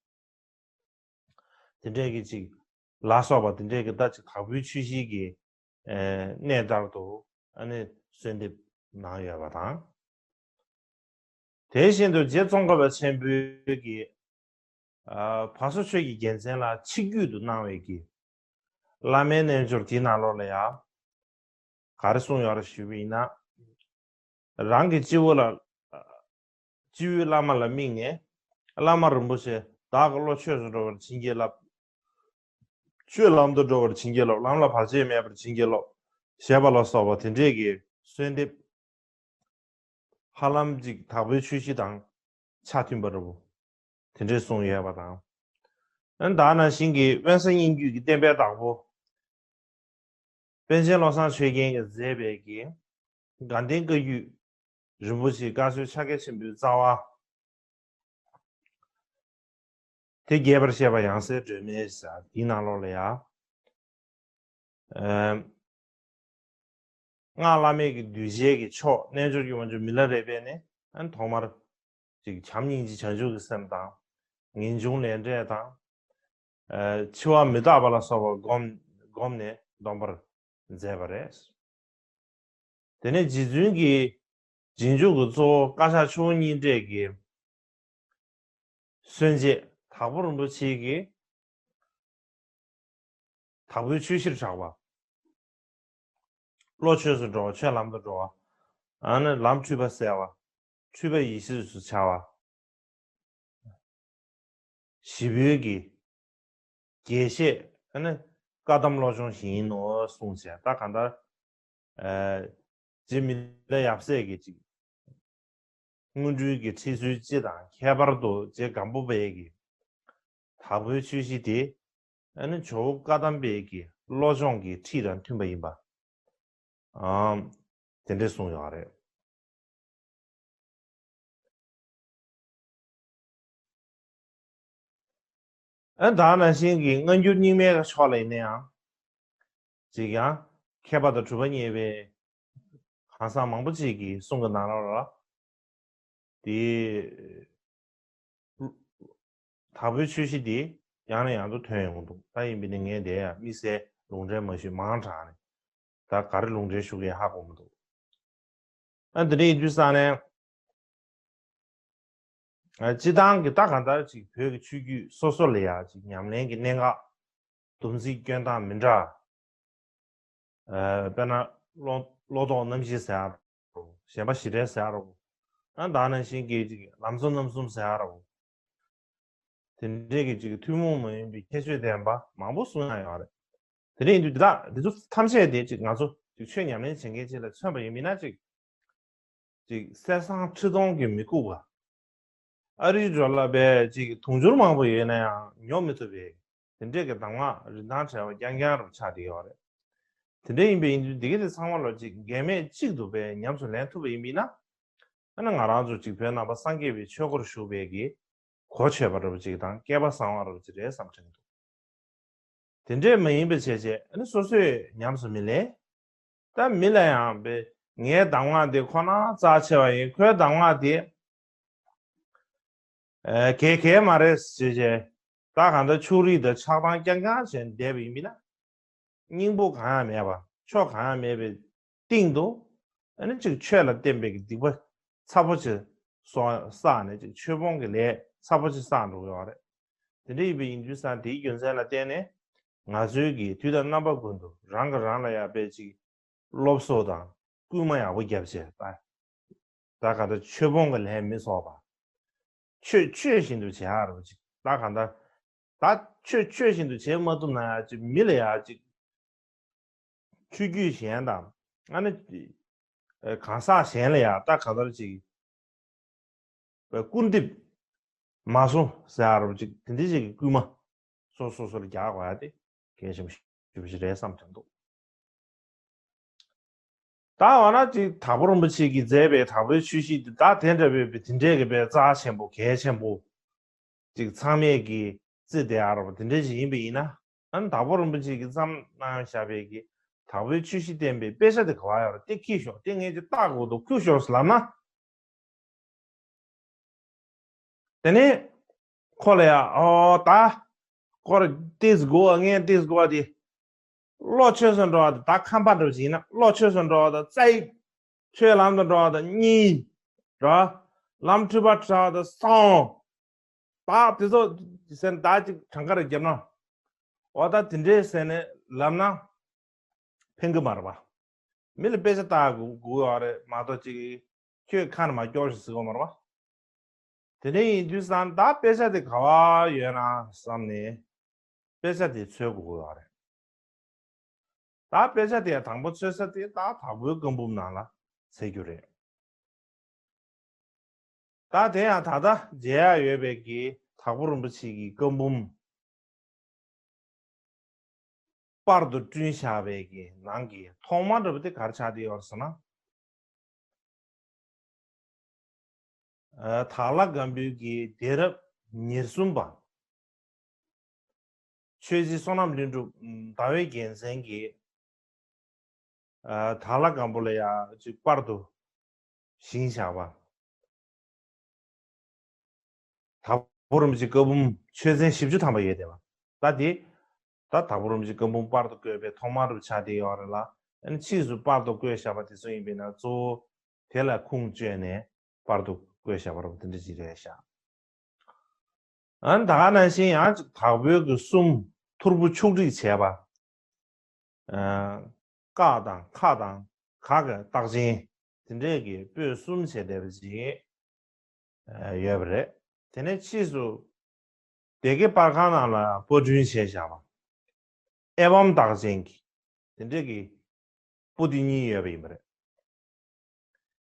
དེ་འདྲས་ཀྱི་ཅིག་ལ་སོགས་པ་དེ་འདྲས་ཀྱི་ད་ཅིག་དྭགས་པོའི་ཆོས་བཞི་གི་གནས་ལྟར་དུ་ཨ་ནི་གསོལ་འདེབས་གནང་ཡོད་པ་དང་། དེ་བཞིན་དུ་རྗེ་ཙོང་ཁ་པ་ཆེན་པོའི་གི་བར་སོ་ཆོས་ཀྱི་རྒྱལ་མཚན་ལ་ཆིག་བརྒྱུད་དུ་གནང་བའི་གི་བླ་མའི་རྣལ་འབྱོར་དེའི་ནང་ལོགས་ལ་ཡང་ག་རེ་གསུངས་ཡོད་རེད་ཞུས་པ་ཡིན་ན། རང་གི་སྤྱི་བོ་ལ། སྤྱི་བོའི་བླ་མ་ལ་དམིགས་ནས། བླ་མ་རིན་པོ་ཆེ་བདག་གི་བློ་ཆོས་སུ་འགྲོ་བར་བྱིན་གྱིས་བརླབས། ཆོས་ལམ་དུ་འགྲོ་བར་བྱིན་གྱིས་རློབས། ལམ་ལ་བར་ཆད་མེད་པར་བྱིན་གྱིས་རློབས། ཞེས་པ་ལ་སོགས་པ་དེ་འདྲས་ཀྱི་གསོལ་འདེབས། ཧ་ལམ་ཅིག་དྭགས་པོའི་ཆོས་བཞི་དང་ཆ་མཐུན་པ་འདྲ་པོ་དེ་འདྲས་གསུངས་ཡོད་པ་དང་། ཨ་ད་ནང་བཞིན་གྱི་དབེན་ས་སྙན་བརྒྱུད་ཀྱི་བསྟན་པའི་བདག་པོ། པཎ་ཆེན་བློ་བཟང་ཆོས་རྒྱན་གྱིས་མཛད་པའི་གི་དགའ་ལྡན་བཀའ་བརྒྱུད་རིན་པོ་ཆེའི་བཀའ་སྲོལ་ཕྱག་རྒྱ་ཆེན་པོའི་རྩ་བ། དེ་རྒྱས་པར་བཤད་པ་ཡང་སྲིད་སྒྲོན་མེ་ཟེར་དེའི་ནང་ལོགས་ལ་ཡ། ཨ་སྔགས་བླ་མེད་ཀྱི་གདུལ་བྱའི་གི་མཆོག་རྣལ་འབྱོར་གྱི་དབང་ཕྱུག་མི་ལ་རས་པས་ནི་ཨ་ཐོག་མར་ཅིག་བྱམས་སྙིང་རྗེ་བྱང་ཆུབ་ཀྱི་སེམས་དང་། ངེས་འབྱུང་ལས་འབྲས་དང་། ཨ་འཆི་བ་མི་རྟག་པ་ལ་སོགས་པ་བསྒོམ་བསྒོམས་ནས་སྡོམ་པར་མཛད་པ་རེད། དེ་ནས་རྗེ་བཙུན་གྱི་རྗེས་འཇུག་གི་གཙོ་བོ་བཀའ་ཤག་ཆུ་བོ་གཉིས་འདྲེས་ཀྱི་གསོན་བྱེད་དྭགས་པོ་རིན་པོ་ཆེ་གིས་དྭགས་པོའི་ཆོས་བཞིར་གྲགས་པ། བློ་ཆོས་སུ་འགྲོ་བ། ཆོས་ལམ་དུ་འགྲོ་བ། ཨ་ནི་ལམ་འཁྲུལ་པ་སེལ་བ། འཁྲུལ་པ་ཡེ་ཤེས་སུ་འཆར་བ། ཞི་བའི་གི་རྒྱས་བཤད། ཨ་ནི་བཀའ་གདམས་བློ་སྦྱོང་བཞི་ཡིན་ནོ་གསུངས་བྱས། ད་གང་ལྟར། ཨ་རྗེ་མི་ལ་ཡབ་སྲས་ཀྱི་ཅིག་སྔོན་འགྲོའི་གི་ཁྲིད་ཚུལ་སྤྱི་དང་ཁྱད་པར་དུ་རྗེ་སྒམ་པོ་པའི་གི་དྭགས་པོའི་ཆོས་བཞི་དེ་ཨ་ནི་ཇོ་བོ་བཀའ་གདམས་པའི་གི་བློ་སྦྱོང་གི་ཁྲིད་དང་མཐུན་པ་ཡིན་པ། ཨམ། དེ་འདྲས་གསུངས་ཡོད་རེད། ཨ་ད་ནང་བཞིན་གྱི་སྔ་འགྱུར་རྙིང་མའི་ཕྱོགས་ལ་ཡིན་ན་ཡང་། ཅིག་ཡང་མཁས་པ་དང་གྲུབ་པ་བརྙེས་པའི་གང་ཟག་མང་པོ་ཅིག་གི་གསུང་གི་ནང་ལོགས་ལ། དེ། དྭགས་པོའི་ཆོས་གཞི་འདི་ཡང་ནས་ཡང་དུ་ཐོན་ཡོང་འདུག་ད་ཡིན་པས་ནི་ངས་འདི་ཡང་དམིགས་བསལ་ལུང་འདྲེན་མ་ཞུས། མང་དྲགས་ནས་ད་ག་རེ་ལུང་འདྲེན་ཞུ་གི་ཧ་གོ་མི་འདུག་ཨ་འདི་འདྲ་ཡིན་དུས་ཙང་ནས། ཨ་སྤྱི་བཏང་གི་ད་གང་ལྟར་ཅིག་བོད་ཀྱི་ཆོས་བརྒྱུད་སོ་སོ་ལ་ཡང་ཅིག་ཉམས་ལེན་གྱི་གནད་འགག་སྡོམ་རྩིས་སྐྱོན་སྟངས་མི་འདྲ། ཨ་དཔེར་ན་བློ་བློ་ལྡོག་རྣམ་བཞི་ཟེར་ཡ་རོ། ཞེན་པ་ཞི་བྲལ་ཟེར་ཡ་རོ། ཨ་ད་ནང་བཞིན་གྱི་ཅིག་ལམ་གསུམ་རྣམ་གསུམ་ཟེར་ཡ་རོ། དེ་འདྲས་ཀྱི་ཅིག་ཐུན་མོང་མ་ཡིན་པའི་ཁྱད་ཆོས་ལྡན་པ་མང་པོ་གསུང་ཡ་ཡོད་རེད། དེ་འདྲ་ཡིན་དུས་འདི་དག་འདི་ཚོ་ཐམས་ཅད་དེ་ཅིག་ང་ཚོ་ཅིག་ཆོས་ཉམས་ལེན་བྱེད་མཁན་ཅིག་ལ་མཚོན་པ་ཡིན། མིན་ན་ཅིག་ཅིག་གསེར་སྲང་ཁྲི་སྟོང་གིས་མི་བཀུག་པ། ཨ་རིའི་འགྲོ་ལ་བས་ཅིག་དུང་ཕྱུར་མང་པོ་ཡོད་ན་ཡང་ཉོ་མི་ཐུབ་པའི་དེ་འདྲས་ཀྱི་གདམས་ངག་རིན་ཐང་བྲལ་བ་རྐྱང་རྐྱང་རུ་ཆགས་བསྡད་ཡོད་རེད། དེ་འདྲས་ཡིན་པའི་ཡིན་དུས་འདི་ག་དེ་ཚང་མ་ལོ་ཅིག་འགལ་མེད་གཅིག་ཏུ་བས་ཉམས་སུ་ལེན་ཐུབ་པ་ཡིན་པས་ན། ཨ་ནི་ང་རང་ཚོ་ཅིག་བོད་ནང་པ་སངས་རྒྱས་པའི་ཆོས་སྒོར་ཞུགས་པའི་གི་གོ་ཆོད་པ་འདྲ་པོ་ཅིག་དང་སྐལ་པ་བཟང་བ་འདྲ་པོ་ཅིག་རེད་བསམ་དྲན་འདུག་དེ་འདྲས་མ་ཡིན་པ་བྱས་བྱས་ཨ་ནི་སོ་སོས་ཉམས་སུ་མི་ལེན། ད་མི་ལ་ཡང་པས་ངའི་གདམས་ངག་དེ་ཁོ་ན་རྩ་ཆེ་བ་ཡིན། ཁོའི་གདམས་ངག་དེ་གལ་གལ་མ་རེད་ཟེར་བྱས། ད་གང་ལྟར་ཕྱོགས་རིས་དང་ཆགས་སྡང་རྐྱང་རྐྱང་བྱས་བསྡད་པ་ཡིན་པས་ན། སྙིང་པོ་གང་ཡང་མེད་པ་ཕྱོགས་གང་ཡང་མེད་པའི་སྟེང་དུ། ཨ་ནི་ཅིག་ཆོས་ལ་བརྟེན་པའི་གི་སྡིག་པ་ཚ་པོ་ཆེ་སོ་བསགས་ནས་ཅིག་ཆོས་སྤོང་གི་ལས་ཚ་པོ་ཆེ་བསགས་འགྲོ་གི་ཡོད་རེད། དེ་འདྲ་ཡིན་པའི་ཡིན་དུས་ཙང་དེའི་རྒྱུ་མཚན་ལ་བརྟེན་ནས་ང་ཚོའི་གི་དུས་དང་རྣམ་པ་ཀུན་ཏུ་རང་གིས་རང་ལ་ཡང་དཔེ་ཅིག་སློབ་གསོ་དང་སྐུལ་མ་ཡག་པོ་བརྒྱབ་བྱས། ད་ད་ག་ད་ཆོས་སྤོང་གི་ལས་མི་ཚོགས་པ། ཆོས་ཆོས་བཞིན་དུ་བྱེད་ཡག་རེད་པ་ཅིག་ད་ག་ད་ད་ཆོས་ཆོས་བཞིན་དུ་བྱེད་མ་ཐུབ་ན་ཡང་ཅིག་མི་ལ་ཡང་ཅིག་ཆོས་བརྒྱུད་གཞན་དང་ཨ་ནི་གང་ཟག་གཞན་ལ་ཡང་ད་ག་ད་ཅིག་སྐུར་འདེབས་མ་སོང་ཟེར་ཡག་རེད་པ་ཅིག་དེ་འདྲ་ཅིག་གི་སྐུལ་མ་སོ་སོ་སོ་ལ་རྒྱག་དགོས་ཡག་དེ་གལ་ཆེན་པོ་ཞེ་པོ་ཅིག་རེད་བསམ་དྲན་འདུག་ད་འོ་ན་ཅིག་དྭགས་པོ་རིན་པོ་ཆེ་གིས་མཛད་པའི་དྭགས་པོའི་ཆོས་གཞིས་འདི་ད་དེ་འདྲ་བའི་དེ་འདྲས་ཀྱི་དཔེ་རྩ་ཆེན་པོ་གལ་ཆེན་པོ་ཅིག་ཚང་མས་ཀྱིས་བརྩི་བསྡད་ཡག་རེད་པ་དེ་འདྲ་ཞིག་ཡིན་པ་ཡིན་ན། ཨ་ནི་དྭགས་པོ་རིན་པོ་ཆེ་གིས་བརྩམས་གནང་བཞག་པའི་གི་དྭགས་པོའི་ཆོས་གཞིས་བསྟན་པའི་དཔེ་ཆ་དེ་ག་པར་ཡོད་རེད། དེ་ཁྱེར་ཤོག་དེ་ངས་ཅིག་ལྟ་དགོས་འདུག་ཁྱེར་ཤོག་ལབ་ན། དེ་ནས་ཁོ་ལ་ཡ་ཨོ་ད་ཁོ་ར་ཏིས་དགོས་ངས་ཏིས་དགོས་དེ། བློ་ཆོས་སུ་འགྲོ་བ་དང་ད་ཁམས་པ་འདྲ་བ་ཞིག་ཡིན་ན་བློ་ཆོས་སུ་འགྲོ་བ་དང་རྩ་ཡིག་ཆོས་ལམ་དུ་འགྲོ་བ་དང་གཉིས་འགྲོ། ལམ་འཁྲུལ་པ་བྲལ་བ་དང་སོང་། ད་དེ་ཚོ་ཟེར་ན་ད་ཅིག་གྲངས་ཀ་རེ་བརྒྱབ་ན། འོ་ད་དེ་འདྲས་ཟེར་ནས་ལབ་ན་ཕན་གི་མ་རེད་པ། མི་ལ་དཔེ་ཆ་ལྟ་དགོས་ཡོད་རེད་མ་གཏོགས་ཅིག་ཁྱོད་ཁ་ནས་མ་སྐྱོར་ཞིག་ཟེར་གོ་མ་རེད་པ། དེ་འདྲ་ཡིན་དུས་ཙང་ད་དཔེ་ཆ་དེ་ག་པར་ཡོད་ན་བསམ་ནས་དཔེ་ཆ་དེ་འཚོལ་དགོས་ཀྱི་ཡོད་རེད། ད་དཔེ་ཆ་དེ་དང་པོ་འཚོལ་ས་དེ་ད་དྭགས་པོའི་བཀའ་འབུམ་ནང་ལ་འཚོལ་རྒྱུ་རེད། ད་དེ་ཡང་ད་ལྟ་མཇལ་ཡག་ཡོད་པའི་གི་དྭགས་པོ་རིན་པོ་ཆེ་གི་བཀའ་འབུམ་པར་དུ་བསྐྲུན་བཞག་པའི་གི་ནང་གི་ཐོག་མ་འདྲ་པོ་དེ་ག་རེ་ཆགས་བསྡད་ཡོད་རེད་ཟེར་ན། ཨ་དྭགས་ལྷ་སྒམ་པོའི་གི་གདན་རབས་ཉེར་གསུམ་པ། ཆོས་རྗེ་བསོད་ནམས་ལྷུན་གྲུབ་ཟླ་བའི་རྒྱལ་མཚན་གྱིས་ཨ་དྭགས་ལྷ་སྒམ་པོ་ལ་ཡ་ཅིག་པར་དུ་བཞེངས་བཞག་པ། དྭགས་པོ་རིན་པོ་ཆེའི་བཀའ་འབུམ་ཆོས་ཚན་བཞི་བཅུ་ཐམ་པ་ཡོད་བསྡད་པ། ད་དེ་ད་དྭགས་པོ་རིན་པོ་ཆེའི་བཀའ་འབུམ་པར་དུ་བརྐོས་པའི་ཐོག་མ་རུ་ཆགས་བསྡད་ཡོད་རེད་ལ། ཨ་ནི་ཕྱིས་སུ་པར་དུ་བརྐོས་བཞག་པ་དེ་ཚོ་ཡིན་པས་ན་གཙོ་བོ་དེ་ལ་ཁུངས་བཅོལ་ནས་པར་དུ་བརྐོས་བཞག་པ་རེད་པ། དེ་འདྲ་ཅིག་རེད་ཤག་ཨ་ནི་ད་ག་ནང་བཞིན་ཡང་ཅིག་དྭགས་པོའི་གི་གསུམ་ཐོར་བུ་ཆོག་སྒྲིག་བྱས་པ། ཨ་ཀ་དང་ཁ་དང་ག་གི་རྟགས་ཅན་དེ་འདྲས་ཀྱི་པོད་གསུམ་བྱས་བསྡད་པ་ཅིག་ཨ་ཡོད་པ་རེད། དེ་ནས་ཕྱིས་སུ་སྡེ་དགེ་པར་ཁང་ནང་ལ་པར་སྐྲུན་བྱས་བཞག་པ། ཨེ་བམ་རྟགས་ཅན་གྱི་དེ་འདྲས་ཀྱི་པོ་ཏི་གཉིས་ཡོད་པ་ཡིན་པ་རེད།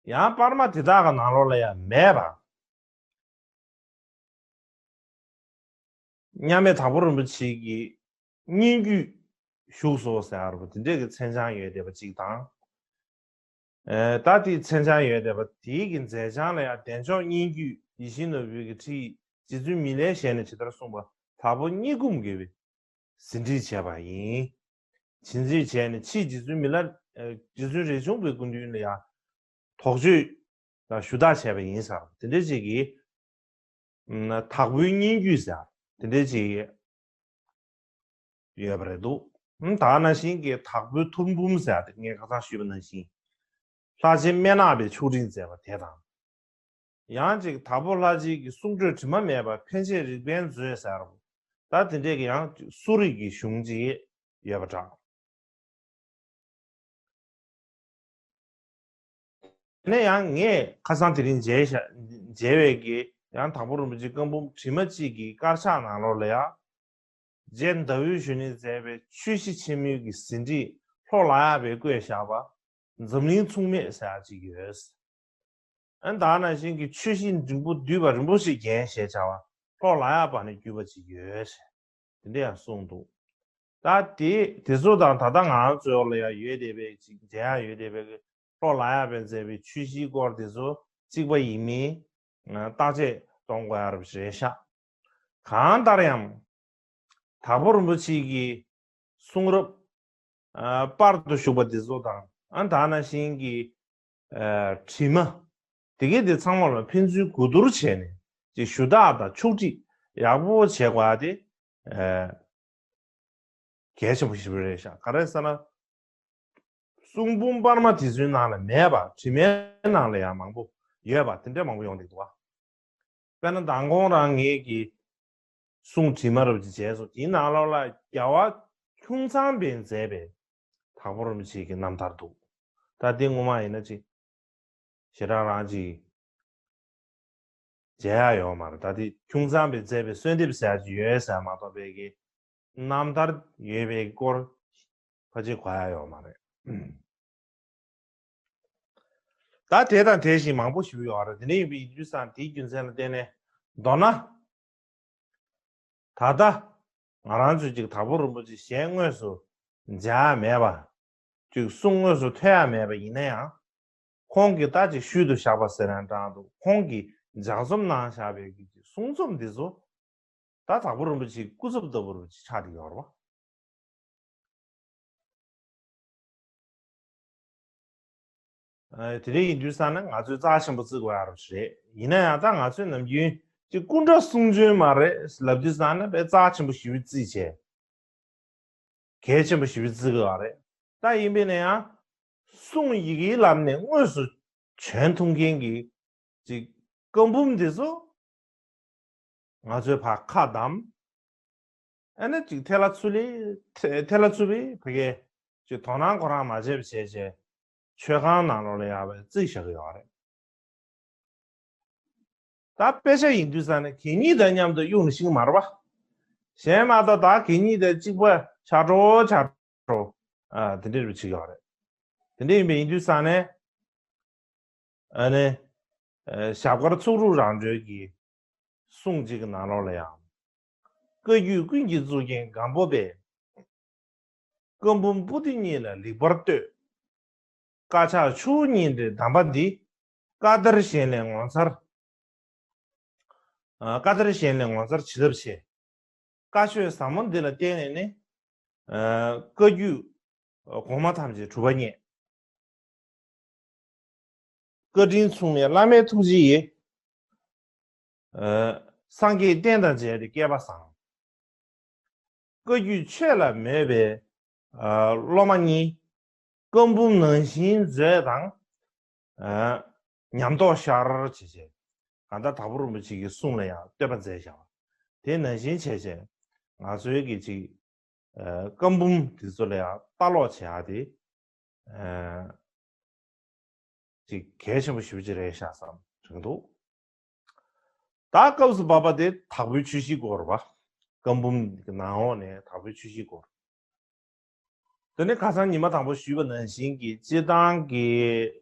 ཡང་པར་མ་དེ་དག་གི་ནང་ལོགས་ལ་ཡང་མེད་པ། མཉམ་མེད་དྭགས་པོ་རིན་པོ་ཆེ་གི་སྙན་བརྒྱུད་བཞུགས་སོ་ཟེར་བ་དེ་འདྲས་ཀྱི་མཚན་བྱང་ཡོད་བསྡད་པ་གཅིག་དང་། ཨེ་ད་དེའི་མཚན་བྱང་ཡོད་བསྡད་པ་དེའི་གི་མཛད་བྱང་ལ་ཡང་བདེ་མཆོག་སྙན་བརྒྱུད་ཡིད་བཞིན་ནོར་བུའི་གི་ཁྲིད་རྗེ་བཙུན་མི་ལའི་ཞལ་ནས་ཇི་ལྟར་གསུངས་པ་དྭགས་པོ་སྙན་བརྒྱུད་དགེ་བའི་ཟིན་བྲིས་བྱས་པ་ཡིན། ཇི་འཛིན་བྱས་ནས་ཕྱིས་རྗེ་བཙུན་མི་ལ་ཨ་རྗེ་བཙུན་རས་ཆུང་པའི་སྐུ་མདུན་ལ་ཡང་དོགས་གཅོད་དང་ཞུ་དག་བྱས་པ་ཡིན་ཟེར། དེ་འདྲ་ཅིག་གིས་ཨ་དྭགས་པོའི་སྙན་བརྒྱུད་ཟེར་དེ་འདྲ་ཅིག་ཡོད་པ་རེད་འདུག་ཨ་ད་ག་ནང་བཞིན་གྱི་དྭགས་པོའི་ཐོར་འབུམ་ཟེར་དེ་ངས་ཁ་སང་ཞུས་པ་ནང་བཞིན་ལྷ་རྗེ་སྨན་ནག་པས་ཕྱོགས་སྒྲིག་མཛད་པ་དེ་དང་། ཡང་ཅིག་དྭགས་པོ་ལྷ་རྗེ་གི་གསུང་སྒྲོས་དྲི་མ་མེད་པ་ཕན་ཆད་རིག་པའི་མཛོད་ཟེར། ད་དེ་འདྲས་ཀྱི་ཡང་གསོ་རིག་གི་གཞུང་ཅིག་ཡོད་པ་འདྲ། དེ་ནས་ཡང་ངས་ཁ་སང་དེ་རིང་མཇལ་ཤ་མཇལ་བའི་གི་ཡང་དྭགས་པོ་རིན་པོ་ཆེའི་བཀའ་འབུམ་དྲི་མ་གཅིག་གི་དཀར་ཆག་ནང་ལོགས་ལ་ཡང་། རྗེ་ཟླ་འོད་གཞོན་ནུས་མཛད་པའི་ཆོས་གཞི་ཆེན་མོའི་གི་ཟིན་བྲིས་ལྷོ་ལ་ཡག་པས་བརྐོས་བཞག་པ། འཛམ་གླིང་མཚུངས་མེད་ཟེར་ཡག་ཅིག་ཡོད། ཨ་ནི་ད་ནང་བཞིན་གྱི་ཆོས་གཞི་འབྲིང་པོ་བསྡུས་པ་རིན་པོ་ཆེའི་རྒྱན་ཞེས་བྱ་བ་ལྷོ་ལ་ཡག་པ་ནས་བརྒྱུད་པ་ཅིག་ཡོད་ཟེར། དེ་འདྲ་ཡང་གསུངས་འདུག་ད་དེ་དེ་ཚོ་དང་ད་ལྟ་ང་རང་ཚོའི་འོག་ལ་ཡང་ཡོད་བསྡད་པའི་ཅིག་མཇལ་ཡག་ཡོད་བསྡད་པའི་ལྷོ་ལ་ཡག་པས་མཛད་པའི་ཆོས་གཞིའི་སྐོར་དེ་ཚོ་གཅིག་པ་ཡིན་མིན་བརྟག་དཔྱད་གཏོང་དགོས་ཡག་རེད་ཤག་གང་ལྟར་ཡང་དྭགས་པོ་རིན་པོ་ཆེ་གི་གསུང་རབ་ཨ་པར་དུ་བཞུགས་པ་འདི་ཚོ་དང་ཨ་ད་ནང་བཞིན་གྱི་ཨ་དྲི་མ་དེ་གའི་དེ་ཚང་མ་ལ་ཕན་ཚུན་གོ་བསྡུར་བྱས་ནས་ཅིག་ཞུ་དག་དང་ཕྱོགས་སྒྲིག་ཡག་པོ་བྱེད་དགོས་ཡག་དེ་ཨ་གལ་ཆེན་པོ་ཞིག་རེད་ཤག་ག་རེ་ཟེར་ན། གསུང་འབུམ་པར་མ་དེ་ཚོའི་ནང་ལ་མེད་པ་དྲི་མའི་ནང་ལ་ཡང་མང་པོ་ཡོད་པ་དེ་འདྲ་མང་པོ་ཡོང་བསྡད་འདུག་བ། དཔེར་ན་མདང་དགོང་རང་ངེད་ཀྱི་གསུང་དྲི་མ་རབ་ཅིག་བྱས་སོང་། དེའི་ནང་ལོགས་ལ་རྒྱལ་བ་ཁྱུང་ཚང་པས་མཛད་པའི་དྭགས་པོ་རིན་པོ་ཆེ་གི་རྣམ་ཐར་འདུག་ད་དེ་ངོ་མ་ཡིན་ན་ཅིག་ཞེ་དྲག་རང་ཅིག་མཇལ་ཡག་ཡོད་མ་རེད། ད་དེ་ཁྱུང་ཚང་པས་མཛད་པའི་གསོལ་འདེབས་ཟེར་ཡག་ཅིག་ཡོད་ཟེར་མ་གཏོགས་པའི་གི་རྣམ་ཐར་ཡོད་པའི་སྐོར་ཕལ་ཆེར་གོ་ཡག་ཡོད་མ་རེད། ད་དེ་དང་དེ་བཞིན་མང་པོ་ཞིག་ཡོད་རེད། དེ་འདྲ་ཡིན་པའི་ཡིན་དུས་ཙང་དེའི་རྒྱུ་མཚན་ལ་བརྟེན་ནས་མདོར་ན། ད་ལྟ་ང་རང་ཚོས་ཅིག་དྭགས་པོ་རིན་པོ་ཆེ་ཞལ་དངོས་སུ་མཇལ་ཡག་མེད་པ། ཅིག་གསུང་དངོས་སུ་ཐོས་ཡག་མེད་པ་ཡིན་ན་ཡང་། ཁོང་གིས་ད་ཅིག་ཤུལ་དུ་བཞག་པ་ཟེར་ན་འདྲ་འདུག་ཁོང་གིས་ལྗགས་རྩོམ་ནང་བཞག་པའི་གི་གསུང་རྩོམ་འདི་ཚོ་ད་དྭགས་པོ་རིན་པོ་ཆེའི་སྐུ་ཚབ་ལྟ་བུ་རུ་ཅིག་ཆགས་བསྡད་ཡོད་རེད་བ། ཨ་དེ་འདྲ་ཡིན་དུས་ཙང་ན་ང་ཚོས་རྩ་ཆེན་པོ་བརྩི་དགོས་ཡག་རེད། ཡིན་ན་ཡང་ད་ང་ཚོས་ནམ་རྒྱུན་ཅིག་སྐུ་འདྲ་གསུང་བྱོན་མ་རེད་ལབ་དུས་ཙང་ན་དཔེ་རྩ་ཆེན་པོ་ཞེ་པོ་བརྩིས་བྱས། གལ་ཆེན་པོ་ཞེ་པོ་བརྩི་དགོས་པ་རེད། ད་ཡིན་པས་ན་ཡང་། གསུང་ཡི་གེའི་ལམ་ནས་དངོས་སུ་བྱོན་ཐུབ་མཁན་གྱི་ཅིག་བཀའ་འབུམ་འདི་ཚོ་ང་ཚོས་ཕར་ཁ་བསྡམས། ཨ་ནི་ཅིག་ཐལ་བ་ཚུ་ལི་ཐལ་བ་ཚུ་བའི་ཕ་གི་ཅིག་དོ་སྣང་ཁོ་རང་མ་བྱས་པ་བྱས་བྱས་མཆོད་ཁང་ནང་ལོགས་ལ་ཡར་བས་བརྩིགས་བཞག་གི་ཡོད་རེད། ད་དཔེ་ཆ་ཡིན་དུས་ཙང་ནས་གད་སྙིགས་དང་མཉམ་དུ་གཡུགས་ནས་ཤིང་མ་རེད་པ། གཞན་མ་གཏོགས་ད་གད་སྙིགས་དང་གཅིག་པ་ཆགས་འགྲོ་ཆགས་འགྲོ། ཨ་དེ་འདྲ་རུ་བྱེད་ཀྱི་ཡོད་རེད། དེ་འདྲ་ཡིན་པ་ཡིན་དུས་ཙང་ནས། ཨ་ནི། ཨ་ཞབས་དཀར་ཚུགས་དྲུག་རང་གྲོལ་གྱི་གསུང་གཅིག་གི་ནང་ལོགས་ལ་ཡང་། བཀའ་བརྒྱུད་ཀུན་གྱི་གཙུག་རྒྱན་སྒམ་པོ་པས། བཀའ་འབུམ་པོ་ཏི་གཉིས་ལ་ལེགས་པར་ལྟོས། དཀར་ཆག་ཆུ་བོ་གཉིས་འདྲའི་གདམས་པ་འདི། བཀའ་དར་གཞན་ལས་ངོ་མཚར། ཨ་བཀའ་དར་གཞན་ལས་ངོ་མཚར་ཇི་ལྟར་ཆེ། བཀའ་ཆོས་ཟབ་མོ་འདི་ལ་བརྟེན་ནས་ནི། ཨ་བཀའ་བརྒྱུད་གོང་མ་ཐམས་ཅད་གྲུབ་པ་བརྙེས། བཀའ་དྲིན་མཚུངས་མེད་བླ་མའི་ཐུགས་རྗེ་ཡིས། ཨ་སངས་རྒྱས་བསྟན་དང་མཇལ་ཏེ་སྐལ་པ་བཟང་། བཀའ་བརྒྱུད་ཆོས་ལ་མོས་པའི་ཨ་སློབ་མ་གཉིས། བཀའ་འབུམ་ནང་བཞིན་མཛོད་དང་། ཨ་ཉམས་རྟོགས་ཤར་བྱེད་ཅེས། གང་ལྟར་དྭགས་པོ་རིན་པོ་ཆེ་གི་གསུང་ལ་ཡང་བསྟོད་པ་མཛད་བཞག་པ། དེ་ནང་བཞིན་བྱས་བྱས། ང་ཚོའི་གི་ཅིག་ཨ་བཀའ་འབུམ་དེ་ཚོ་ལ་ཡང་ལྟ་ཀློག་བྱེད་ཡག་དེ། ཨ་ཅིག་གལ་ཆེན་པོ་ཞེ་པོ་ཅིག་རེད་ཤག་བསམ་དྲན་འདུག་ད་སྐབས་སུ་བབ་པ་དེ་དྭགས་པོའི་ཆོས་གཞིའི་སྐོར་བ། བཀའ་འབུམ་གྱི་ནང་འོག་ནས་དྭགས་པོའི་ཆོས་གཞིའི་སྐོར། དེ་ནས་ཁ་སང་ཉི་མ་དང་པོ་ཞུས་པ་ནང་བཞིན་གྱི་སྤྱིར་བཏང་གི་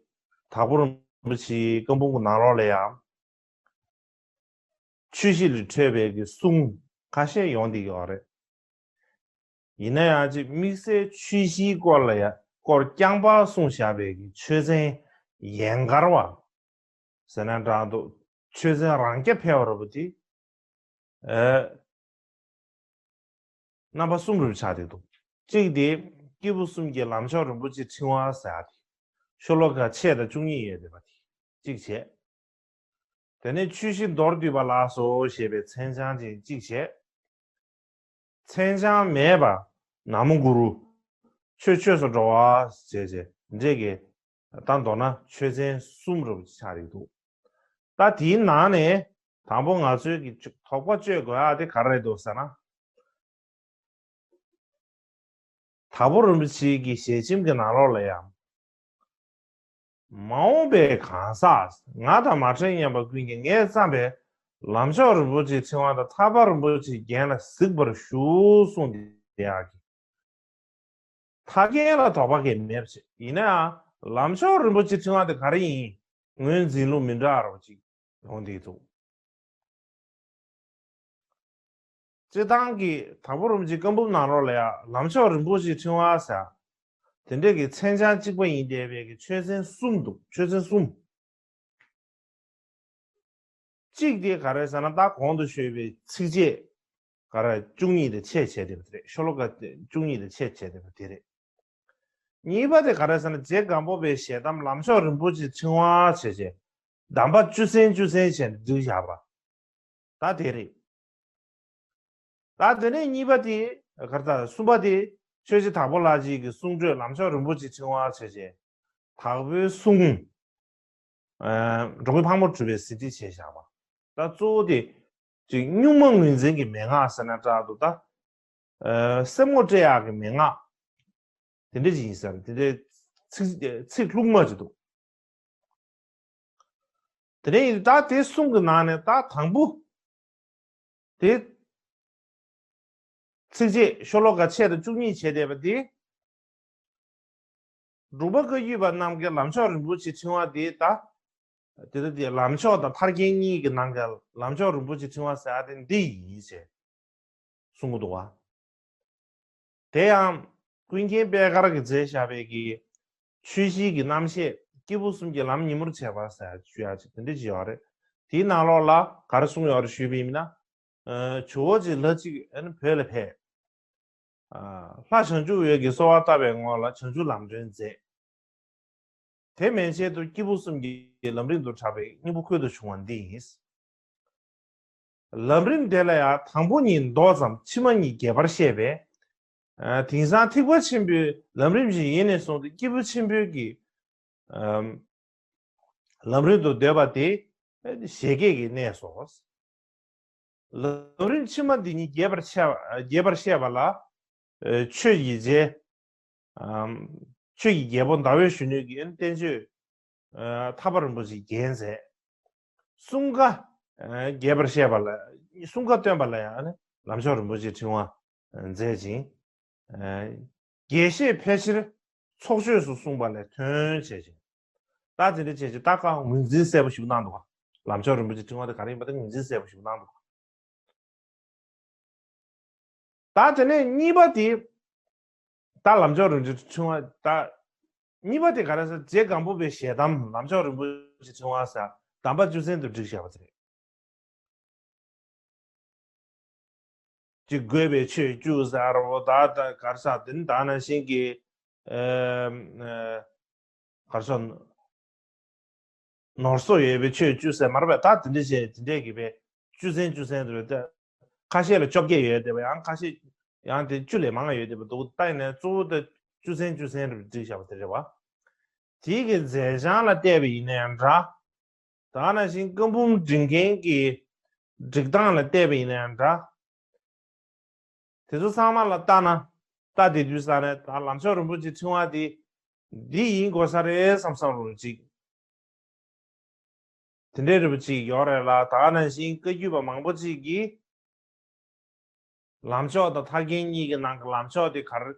དྭགས་པོ་རིན་པོ་ཆེའི་བཀའ་འབུམ་གྱི་ནང་ལོགས་ལ་ཡང་། ཆོས་གཞི་ལས་འཕྲོས་པའི་གི་གསུང་ཁ་ཤས་ཡོང་བསྡད་ཀྱི་ཡོད་རེད། ཡིན་ན་ཡང་ཅིག་དམིགས་བསལ་ཆོས་གཞིའི་སྐོར་ལ་ཡང་སྐོར་རྐྱང་པ་གསུངས་བཞག་པའི་གི་ཆོས་ཚན་ཡན་གར་བ་ཟེར་ན་འདྲ་འདུག་ཆོས་ཚན་རང་རྐྱ་འཕེར་བ་རེད་པ་དེ། ཨ་རྣམ་པ་གསུམ་རུ་ཆགས་བསྡད་འདུག་གཅིག་དེ་སྐྱེས་བུ་གསུམ་གྱི་ལམ་མཆོག་རིན་པོ་ཆེའི་ཕྲེང་བ་ཟེར་ཡག་དེ། ཤོ་ལོ་ཀ་ཕྱེད་དང་བཅུ་གཉིས་ཡོད་བསྡད་པ་དེ་གཅིག་བྱས། དེ་ནས་ཆོས་གཞི་མདོར་བསྡུས་པ་ལགས་སོ་ཞེས་པའི་མཚན་བྱང་ཅན་གཅིག་བྱས། མཚན་བྱང་མེད་པ་ན་མོ་གུ་རུ། ཆོས་ཆོས་སུ་འགྲོ་བ་ཞེས་བྱས་འདྲེས་ཀྱི། ད་མདོར་ན་ཆོས་ཚན་གསུམ་རུ་ཆགས་རེད་འདུག་ད་དེའི་ནང་ནས་དང་པོ་ང་ཚོའི་གི་དོགས་པ་གཅོད་དགོས་ཡག་དེ་ག་རེ་རེད་འདུག་ཟེར་ན། དྭགས་པོ་རིན་པོ་ཆེ་གི་ཞལ་ཆེམས་ཀྱི་ནང་ལོགས་ལ་ཡང་། མ་འོངས་པའི་གང་ཟག་ང་དང་མ་ཕྲད་སྙམ་པ་ཀུན་གྱིས་ངས་བརྩམས་པའི་ལམ་མཆོག་རིན་པོ་ཆེའི་ཕྲེང་བ་དང་ཐར་པ་རིན་པོ་ཆེའི་རྒྱན་ལ་གཟིགས་པར་ཞུ་གསུངས་ཏེ་ཡག་གི། ཐར་རྒྱན་ལ་དོགས་པ་གང་ཡང་མེད་པ་བྱས། ཡིན་ནའང་ལམ་མཆོག་རིན་པོ་ཆེའི་ཕྲེང་བ་དེ་ག་རེ་ཡིན། ངོས་འཛིན་ལུགས་མི་འདྲ་བ་ཅིག་ཡོང་བསྡད་འདུག་སྤྱིར་བཏང་གི་དྭགས་པོ་རིན་པོ་ཆེའི་བཀའ་འབུམ་ནང་ལོགས་ལ་ཡང་ལམ་མཆོག་རིན་པོ་ཆེའི་ཕྲེང་བ་ཟེར་དེ་འདྲས་ཀྱི་མཚན་བྱང་གཅིག་པ་ཡིན་བསྡད་པའི་གི་ཆོས་ཚན་གསུམ་འདུག་ཆོས་ཚན་གསུམ། གཅིག་དེ་ག་རེ་ཟེར་ན། ད་གོང་དུ་ཞུས་པའི་ཚིགས་བཅད་ག་རེ་བཅུ་གཉིས་དེ་ཆད་བྱས་བསྡད་པ་དེ་རེད། ཤོ་ལོ་ཀ་བཅུ་གཉིས་དེ་ཆད་བྱས་བསྡད་པ་དེ་རེད། གཉིས་པ་དེ་ག་རེ་ཟེར་ན། རྗེ་སྒམ་པོ་པའི་ཞལ་གདམས་ལམ་མཆོག་རིན་པོ་ཆེའི་ཕྲེང་བ་བྱས་བྱས་གདམས་པ་བཅུ་ཚན་བཅུ་ཚན་བྱས་ནས་བསྒྲིགས་བཞག་པ་ད་དེ་རེད། ད་དེ་ནས་གཉིས་པ་དེ་ག་རེ་ད། གསུམ་པ་དེ་ཆོས་རྗེ་དྭགས་པོ་ལྷ་རྗེ་གི་གསུང་སྒྲོས་ལམ་མཆོག་རིན་པོ་ཆེའི་ཕྲེང་བ་བྱས་བྱས་དྭགས་པོའི་གསུང་། ཨ། འགྲོ་མགོན་ཕག་མོ་གྲུ་པས་ཟིན་བྲིས་བྱས་བཞག་པ། ད་གཙོ་བོ་དེ་ཅིག་གཉུག་མ་ངོས་འཛིན་གྱི་མན་ངག་ཟེར་ན་འདྲ་འདུག་ད། ཨ། སེམས་ངོ་སྤྲད་ཡག་གི་མན་ངག་དེ་འདྲ་ཅིག་ཡིན་ས་རེད། དེ་འདྲའི་ཚིག་ཚིག་ལྷུག་མ་ཅིག་འདུག་དེ་ནས་ད་དེ་གསུམ་གྱི་ནང་ནས་ད་དང་པོ་དེ། ཚིགས་བཅད་ཤོ་ལོ་ཀ་ཆད་དང་བཅུ་གཉིས་བྱས་བསྡད་པ་འདི། འབྲུག་པ་བཀའ་བརྒྱུད་པ་རྣམས་ཀྱི་ལམ་མཆོག་རིན་པོ་ཆེའི་ཕྲེང་བ་འདི་ད། དེ་ལྟ་སྟེ་ལམ་མཆོག་དང་ཐར་རྒྱན་གཉིས་ཀྱི་ནང་གི་ལམ་མཆོག་རིན་པོ་ཆེའི་ཕྲེང་བ་ཟེར་ཡ་དེ་འདི་ཡིན་ཞེས་གསུང་གི་འདུག་བ། དེ་ཡང་ཀུན་མཁྱེན་པད་དཀར་གྱིས་མཛད་བཞག་པའི་གི་ཆོས་བཞིའི་གི་རྣམ་བཤད་སྐྱེས་བུ་གསུམ་གྱི་ལམ་ཉིན་མོར་བྱེད་པ་ཟེར་ཞུ་ཡ་ཅིག་དེ་འདྲ་ཅིག་ཡོད་རེད། དེའི་ནང་ལོགས་ལ་ག་རེ་གསུངས་ཡོད་རེད་ཞུས་པ་ཡིན་ན། ཨ། ཇོ་བོ་རྗེ་ལྷ་གཅིག་ཨ་ནི་བོད་ལ་ཕེབས། ཨ། ལྷ་བྱང་ཆུབ་འོད་ཀྱིས་གསོལ་བ་བཏབ་པའི་ངོ་ལ་བྱང་ཆུབ་ལམ་སྒྲོན་མཛད། དེ་མན་ཆད་དུ་སྐྱེས་བུ་གསུམ་གྱི་ལམ་རིམ་དུ་གྲགས་པའི་སྙིང་པོ་ཁོལ་དུ་བྱུང་བ་འདི་ཡིན། ལམ་རིམ་དེ་ལ་ཡང་དང་པོ་ཉིད་མདོ་ཙམ་ཕྱི་མ་གཉིས་རྒྱས་པར་བཤད་པས། ཨ། དེང་སང་ཐེག་པ་ཆེན་པོའི་ལམ་རིམ་བཞིན་ཡེ་ནས་བཟུང་སྟེ་སྐྱེས་བུ་ཆེན་པོའི་གི། ཨམ། ལམ་རིམ་དུ་འདོད་པ་དེ་བཞད་གད་ཀྱིས་གནས་སོ། ལམ་རིམ་ཕྱི་མ་འདི་ཉིད་རྒྱས་པར་བཤད་པ། རྒྱས་པར་བཤད་པ་ལ། ཨ། ཆོས་ཀྱི་རྗེ། ཨམ། ཆོས་ཀྱི་རྒྱལ་པོ་ཟླ་འོད་གཞོན་ནུ་གིས་བསྟན་བཅོས། ཨ། ཐར་པ་རིན་པོ་ཆེ་རྒྱས་མཛད། གསུམ་ཀ། ཨ། རྒྱས་པར་བཤད་པ་ལ། གསུམ་ཀ་སྟོན་པ་ལ་ཡང་ནི་ལམ་མཆོག་རིན་པོ་ཆེའི་ཕྲེང་བ་མཛད་ཅིང་། ཨ། རྒྱས་བཤད་ཕལ་ཆེར་ཚོགས་ཆོས་སུ་གསུངས་པ་ལས་ཐོན་བྱས་ཤིང་། ད་དེ་འདྲ་བྱས་ཅིག་ད་ཀ་ངོས་འཛིན་གསལ་པོ་ཞིག་གནང་འདུག་ག་ལམ་མཆོག་རིན་པོ་ཆེའི་ཕྲེང་བ་དེ་ག་རེ་ཡིན་པ་དེ་ངོས་འཛིན་གསལ་པོ་ཞིག་གནང་འདུག་ག་ད་དེ་ནས་གཉིས་པ་དེ། ད་ལམ་མཆོག་རིན་པོ་ཆེའི་ཕྲེང་བ་ད། གཉིས་པ་དེ་ག་རེ་ཟེར། རྗེ་སྒམ་པོ་པའི་ཞལ་གདམས་ལམ་མཆོག་རིན་པོ་ཆེའི་ཕྲེང་བ་ཟེར་གདམས་པ་བཅུ་ཚན་དུ་བསྒྲིགས་བཞག་པ་དེ་རེད། ཅིག་དགོས་པའི་ཆོས་བཅུ་ཟེར་བ་ད་ད་ག་རེ་ཟེར། དེ་ནི་ད་ནང་བཞིན་གྱི། ཨ། ཨ། ག་རེ་ཟེར། ནོར་སོགས་ཡོད་པའི་ཆོས་བཅུ་ཟེར་མ་རེད་པས། ད་དེ་འདྲ་བྱས་དེ་འདྲས་ཀྱི་པའི་བཅུ་ཚན་བཅུ་ཚན་དུ་རེད་དེ། ཁ་ཤས་ལ་བཅོ་བརྒྱད་ཡོད་དེ་བས། ཡང་ཁ་ཤས་ཡང་དེ་བཅུ་ལས་མང་ཡོད་དེ་བས་འདུག་ད་ཡིན་ནའི་གཙོ་བོ་དེ་བཅུ་ཚན་བཅུ་ཚན་རེ་བསྒྲིགས་བཞག་པ་དེ་རེད་བ། དེའི་གི་མཛད་བྱང་ལ་བལྟས་པ་ཡིན་ན་ཡང་འདྲ། ད་ནང་བཞིན་བཀའ་འབུམ་སྒྲིག་མཁན་གྱི་སྒྲིག་སྟངས་ལ་བལྟས་པ་ཡིན་ན་ཡང་འདྲ། དེ་ཚོ་ཚང་མ་ལ་ལྟ་ན། ལྟ་བསྡད་དུས་ས་ནས་ད་ལམ་མཆོག་རིན་པོ་ཆེའི་ཕྲེང་བ་དེ་འདི་ཡིན་དགོས་ས་རེད་བསམ་བསམ་རུང་ཅིག་དེ་འདྲའི་རིན་པོ་ཆེ་ཡོད་རེད་ལ། ད་ག་ནང་བཞིན་བཀའ་བརྒྱུད་པ་མང་པོ་ཅིག་གིས་ལམ་མཆོག་དང་ཐར་རྒྱན་གཉིས་ཀྱི་ནང་གི་ལམ་མཆོག་དེ་ག་རེ་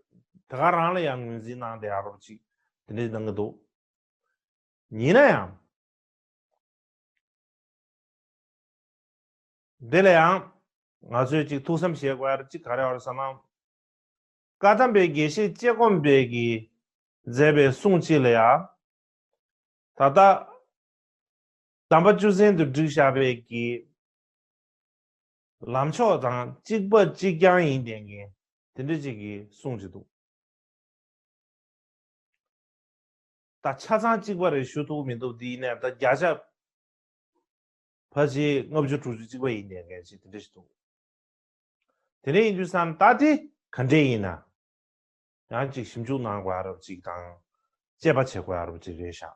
དེ་ག་རང་ལ་ཡང་ངོས་འཛིན་གནང་བསྡད་ཡག་རོབ་ཅིག་དེ་འདྲའི་གནང་གི་འདུག་ཡིན་ན་ཡང་། འདི་ལ་ཡང་ང་ཚོས་ཅིག་ཐུགས་བསམ་བཞེས་དགོས་ཡ་ཅིག་ག་རེ་ཡོད་རེད་ཟེར་ན། བཀའ་གདམས་པའི་དགེ་བཤེས་ལྕེ་སྒོམ་པས་ཀྱིས་མཛད་པའི་གསུང་གཅིག་ལ་ཡང་། ད་ལྟ་གདམས་པ་བཅུ་ཚན་དུ་བསྒྲིགས་བཞག་པའི་གི་ལམ་མཆོག་དང་གཅིག་པ་གཅིག་རྐྱང་ཡིན་བསྡད་མཁན་དེ་འདྲ་ཅིག་གི་གསུང་ཅིག་འདུག་ད་ཆ་ཚང་གཅིག་པ་རེད་ཞུ་ཐུབ་མི་འདུག་འདི་ཡིན་ནའི་ད་བརྒྱ་ཆ་ཕལ་ཆེར་ལྔ་བཅུ་དྲུག་ཅུ་གཅིག་པ་ཡིན་བསྡད་མཁན་ཅིག་དེ་འདྲ་ཞིག་འདུག་དེ་འདྲ་ཡིན་དུས་ཙང་ད་དེ་ག་འདྲས་ཡིན་ན། ཡང་ཅིག་ཞིབ་འཇུག་གནང་དགོས་ཡ་རབས་ཅིག་དང་། དཔྱད་པ་བྱེད་དགོས་ཡ་རབས་ཅིག་རེད་ཤག་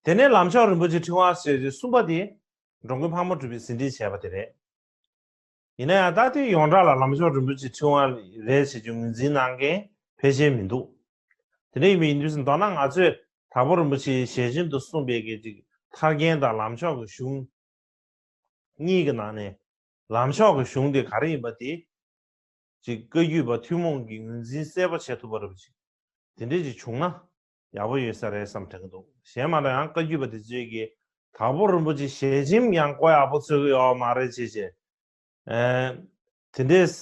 དེ་ནས་ལམ་མཆོག་རིན་པོ་ཆེའི་ཕྲེང་བ་ཟེར་གྱི་གསུམ་པ་དེ་འགྲོ་མགོན་ཕག་མོ་གྲུ་པས་ཟིན་བྲིས་བྱས་པ་དེ་རེད། ཡིན་ན་ཡང་ད་ལྟའི་ཡོངས་གྲགས་ལ་ལམ་མཆོག་རིན་པོ་ཆེའི་ཕྲེང་བ་རེད་ཟེར་རྒྱུ་ངོས་འཛིན་གནང་མཁན་ཕལ་ཆེར་མི་འདུག་དེ་འདྲ་ཡིན་པ་ཡིན་དུས་མདོར་ན་ང་ཚོས་དྭགས་པོ་རིན་པོ་ཆེའི་ཞལ་ཆེམས་དུ་གསུངས་པའི་གི་ཅིག་ཐར་རྒྱན་དང་ལམ་མཆོག་གི་གཞུང་གཉིས་ཀྱི་ནང་ནས་ ལམ་མཆོག་གི་གཞུང་དེ་ག་རེ་ཡིན་པ་དེ། ཅིག་བཀའ་བརྒྱུད་པ་ཐུན་མོང་གི་ངོས་འཛིན་གསལ་པོ་བྱེད་ཐུབ་པ་རེད་པ་ཅིག་དེ་འདྲས་ཅིག་བྱུང་ན་ཡག་པོ་ཡོད་ས་རེད་བསམ་དྲན་གྱི་འདུག་གཞན་མ་གཏོགས་ཡང་བཀའ་བརྒྱུད་པ་དེ་ཚོས་ཀྱི་དྭགས་པོ་རིན་པོ་ཆེ་ཞལ་ཆེམས་ཡང་གོ་ཡག་པོ་འཚོལ་གི་ཡོད་མ་རེད་ཅེས་བྱས། ཨེ། དེ་འདྲས་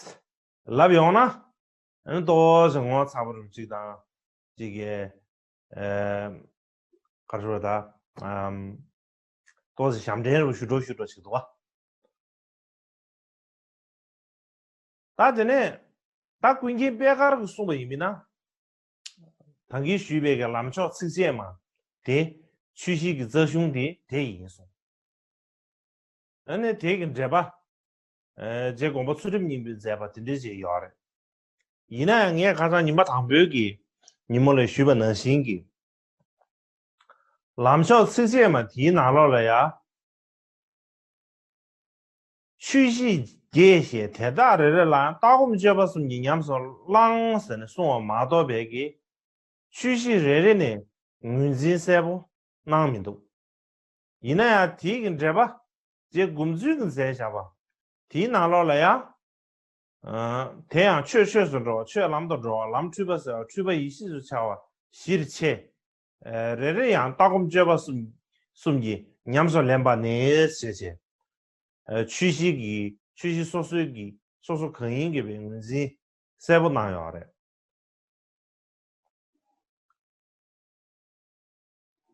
ལབ་ཡོང་ན། ཨ་ནི་ཏོག་ཙམ་ངོ་ཚ་པོ་རུ་གཅིག་དང་གཅིག་གིས་ཨེ། ག་རེ་ཟེར་བ་ད། ཨམ། ཏོག་ཙམ་ཞབས་འདྲེན་རུ་ཞུ་འགྲོ་ཞུ་འགྲོ་ཅིག་འདུག་བ། ད་དེ་ནས་ད་ཀུན་མཁྱེན་པད་དཀར་གྱིས་གསུངས་པ་ཡིན་མིན་ན། ད་གིན་ཞུས་པའི་གི་ལམ་མཆོག་ཚིགས་བཅད་མ་དེ་ཆོས་བཤད་ཀྱི་རྩ་གཞུང་དེ་དེ་ཡིན་གསུངས། ཨ་ནི་དེ་གི་འགྲེལ་པ། ཨེ། རྗེ་དགོངས་པ་ཚུལ་ཁྲིམས་སྙིང་པོས་མཛད་པ་དེ་འདྲ་ཅིག་ཡོད་རེད། ཡིན་ན་ཡང་ངས་ཁ་སང་ཉི་མ་དང་པོའི་གི་ཉིན་མོ་ལ་ཞུས་པ་ནང་བཞིན་གྱི། ལམ་མཆོག་ཚིགས་བཅད་མ་དེའི་ནང་ལོགས་ལ་ཡ། ཆོས་བཤད་རྒྱས་ཞེས་དེ་དག་རེ་རེ་ལའང་ལྟ་སྒོམ་སྤྱོད་པ་གསུམ་གྱིས་ཉམས་སུ་བླང་ཟེར་ནས་གསུངས་པ་མ་གཏོགས་པའི་གི། ཆོས་བཤད་རེ་རེ་ནས་ངོས་འཛིན་གསལ་པོ་གནང་མི་འདུག་ཡིན་ན་ཡང་དེའི་གི་འགྲེལ་པ། རྗེ་མགོན་པོ་ཚུལ་ཁྲིམས་ཀྱིས་མཛད་བཞག་པ། དེའི་ནང་ལོགས་ལ་ཡང་། ཨ། དེ་ཡང་ཆོས་ཆོས་སུ་འགྲོ་བ། ཆོས་ལམ་དུ་འགྲོ་བ། ལམ་འཁྲུལ་པ་སེལ་བ། འཁྲུལ་པ་ཡེ་ཤེས་སུ་འཆར་བ་བཞིར་ཕྱེ། ཨ། རེ་རེ་ཡང་ལྟ་སྒོམ་སྤྱོད་པ་གསུམ་གསུམ་གྱིས་ཉམས་སུ་ལེན་པ་ནས་ཞེས་བྱས། ཨ། ཆོས་བཤད་ཀྱི་ཆོས་བཤད་སོ་སོའི་གི་སོ་སོ་གང་ཡིན་གྱི་བའི་ངོས་འཛིན་གསལ་པོ་གནང་ཡོད་རེད།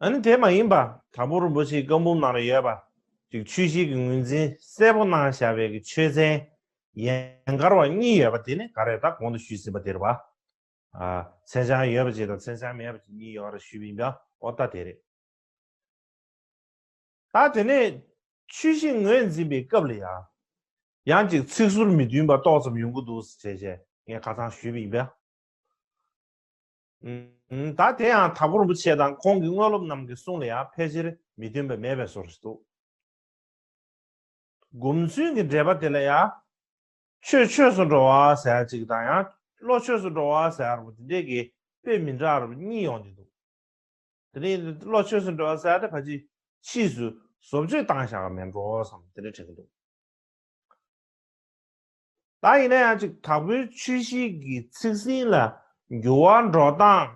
ཨ་ནི་དེ་མ་ཡིན་པ་དྭགས་པོ་རིན་པོ་ཆེའི་བཀའ་འབུམ་ནང་ལ་ཡོད་པ་ཅིག་ཆོས་བཤད་ཀྱི་ངོས་འཛིན་གསལ་པོ་གནང་བཞག་པའི་གི་ཆོས་ཚན་ཡན་གར་བ་གཉིས་ཡོད་པ་དེ་ནི་ག་རེ་ད་གོང་དུ་ཞུས་ཟིན་པ་དེ་རེད་པ། ཨ། མཚན་བྱང་ཡོད་པ་ཅིག་དང་མཚན་བྱང་མེད་པ་ཅིག་གཉིས་ཡོད་རེད་ཞུས་པ་ཡིན་པ་འོ་ད་དེ་རེད། ད་དེ་ནས་ཆོས་བཤད་ངོས་འཛིན་པའི་སྐབས་ལ་ཡང་ཡང་ཅིག་ཚིག་ཟུར་མི་མཐུན་པ་ཏོག་ཙམ་ཡོང་གི་འདུག་ཟེར་བྱས་ངས་ཁ་སང་ཞུས་པ་ཡིན་པས། ཨུམ། ད་དེ་ཡང་དྭགས་པོ་རིན་པོ་ཆེ་དང་ཁོང་གི་དངོས་སློབ་རྣམས་ཀྱི་གསུང་ལ་ཡང་ཕལ་ཆེར་མི་མཐུན་པ་མེད་པའི་བཟོ་འདྲ་ཞིག་འདུག་སྒོམ་ཚུལ་གྱི་འགྲེལ་པ་དེ་ལ་ཡང་ཆོས་ཆོས་སུ་འགྲོ་བ་ཟེར་ཡ་གཅིག་དང་ཡང་བློ་ཆོས་སུ་འགྲོ་བ་ཟེར་ཡ་དེ་འདྲས་ཀྱི་དཔེ་མི་འདྲ་བ་གཉིས་ཡོང་གི་འདུག་དེ་ནས་བློ་ཆོས་སུ་འགྲོ་བ་ཟེར་ཡ་དེ་ཕལ་ཆེར་ཕྱིས་སུ་བཟོ་བཅོས་བཏང་བཞག་པ་མིན་འགྲོ་བསམ་དེ་འདྲ་དྲན་གྱི་འདུག་ད་ཡིན་ན་ཡང་ཅིག་དྭགས་པོའི་ཆོས་བཤད་ཀྱི་ཚིག་ཟིན་ལ་འགྱུར་བ་འགྲོ་སྟངས་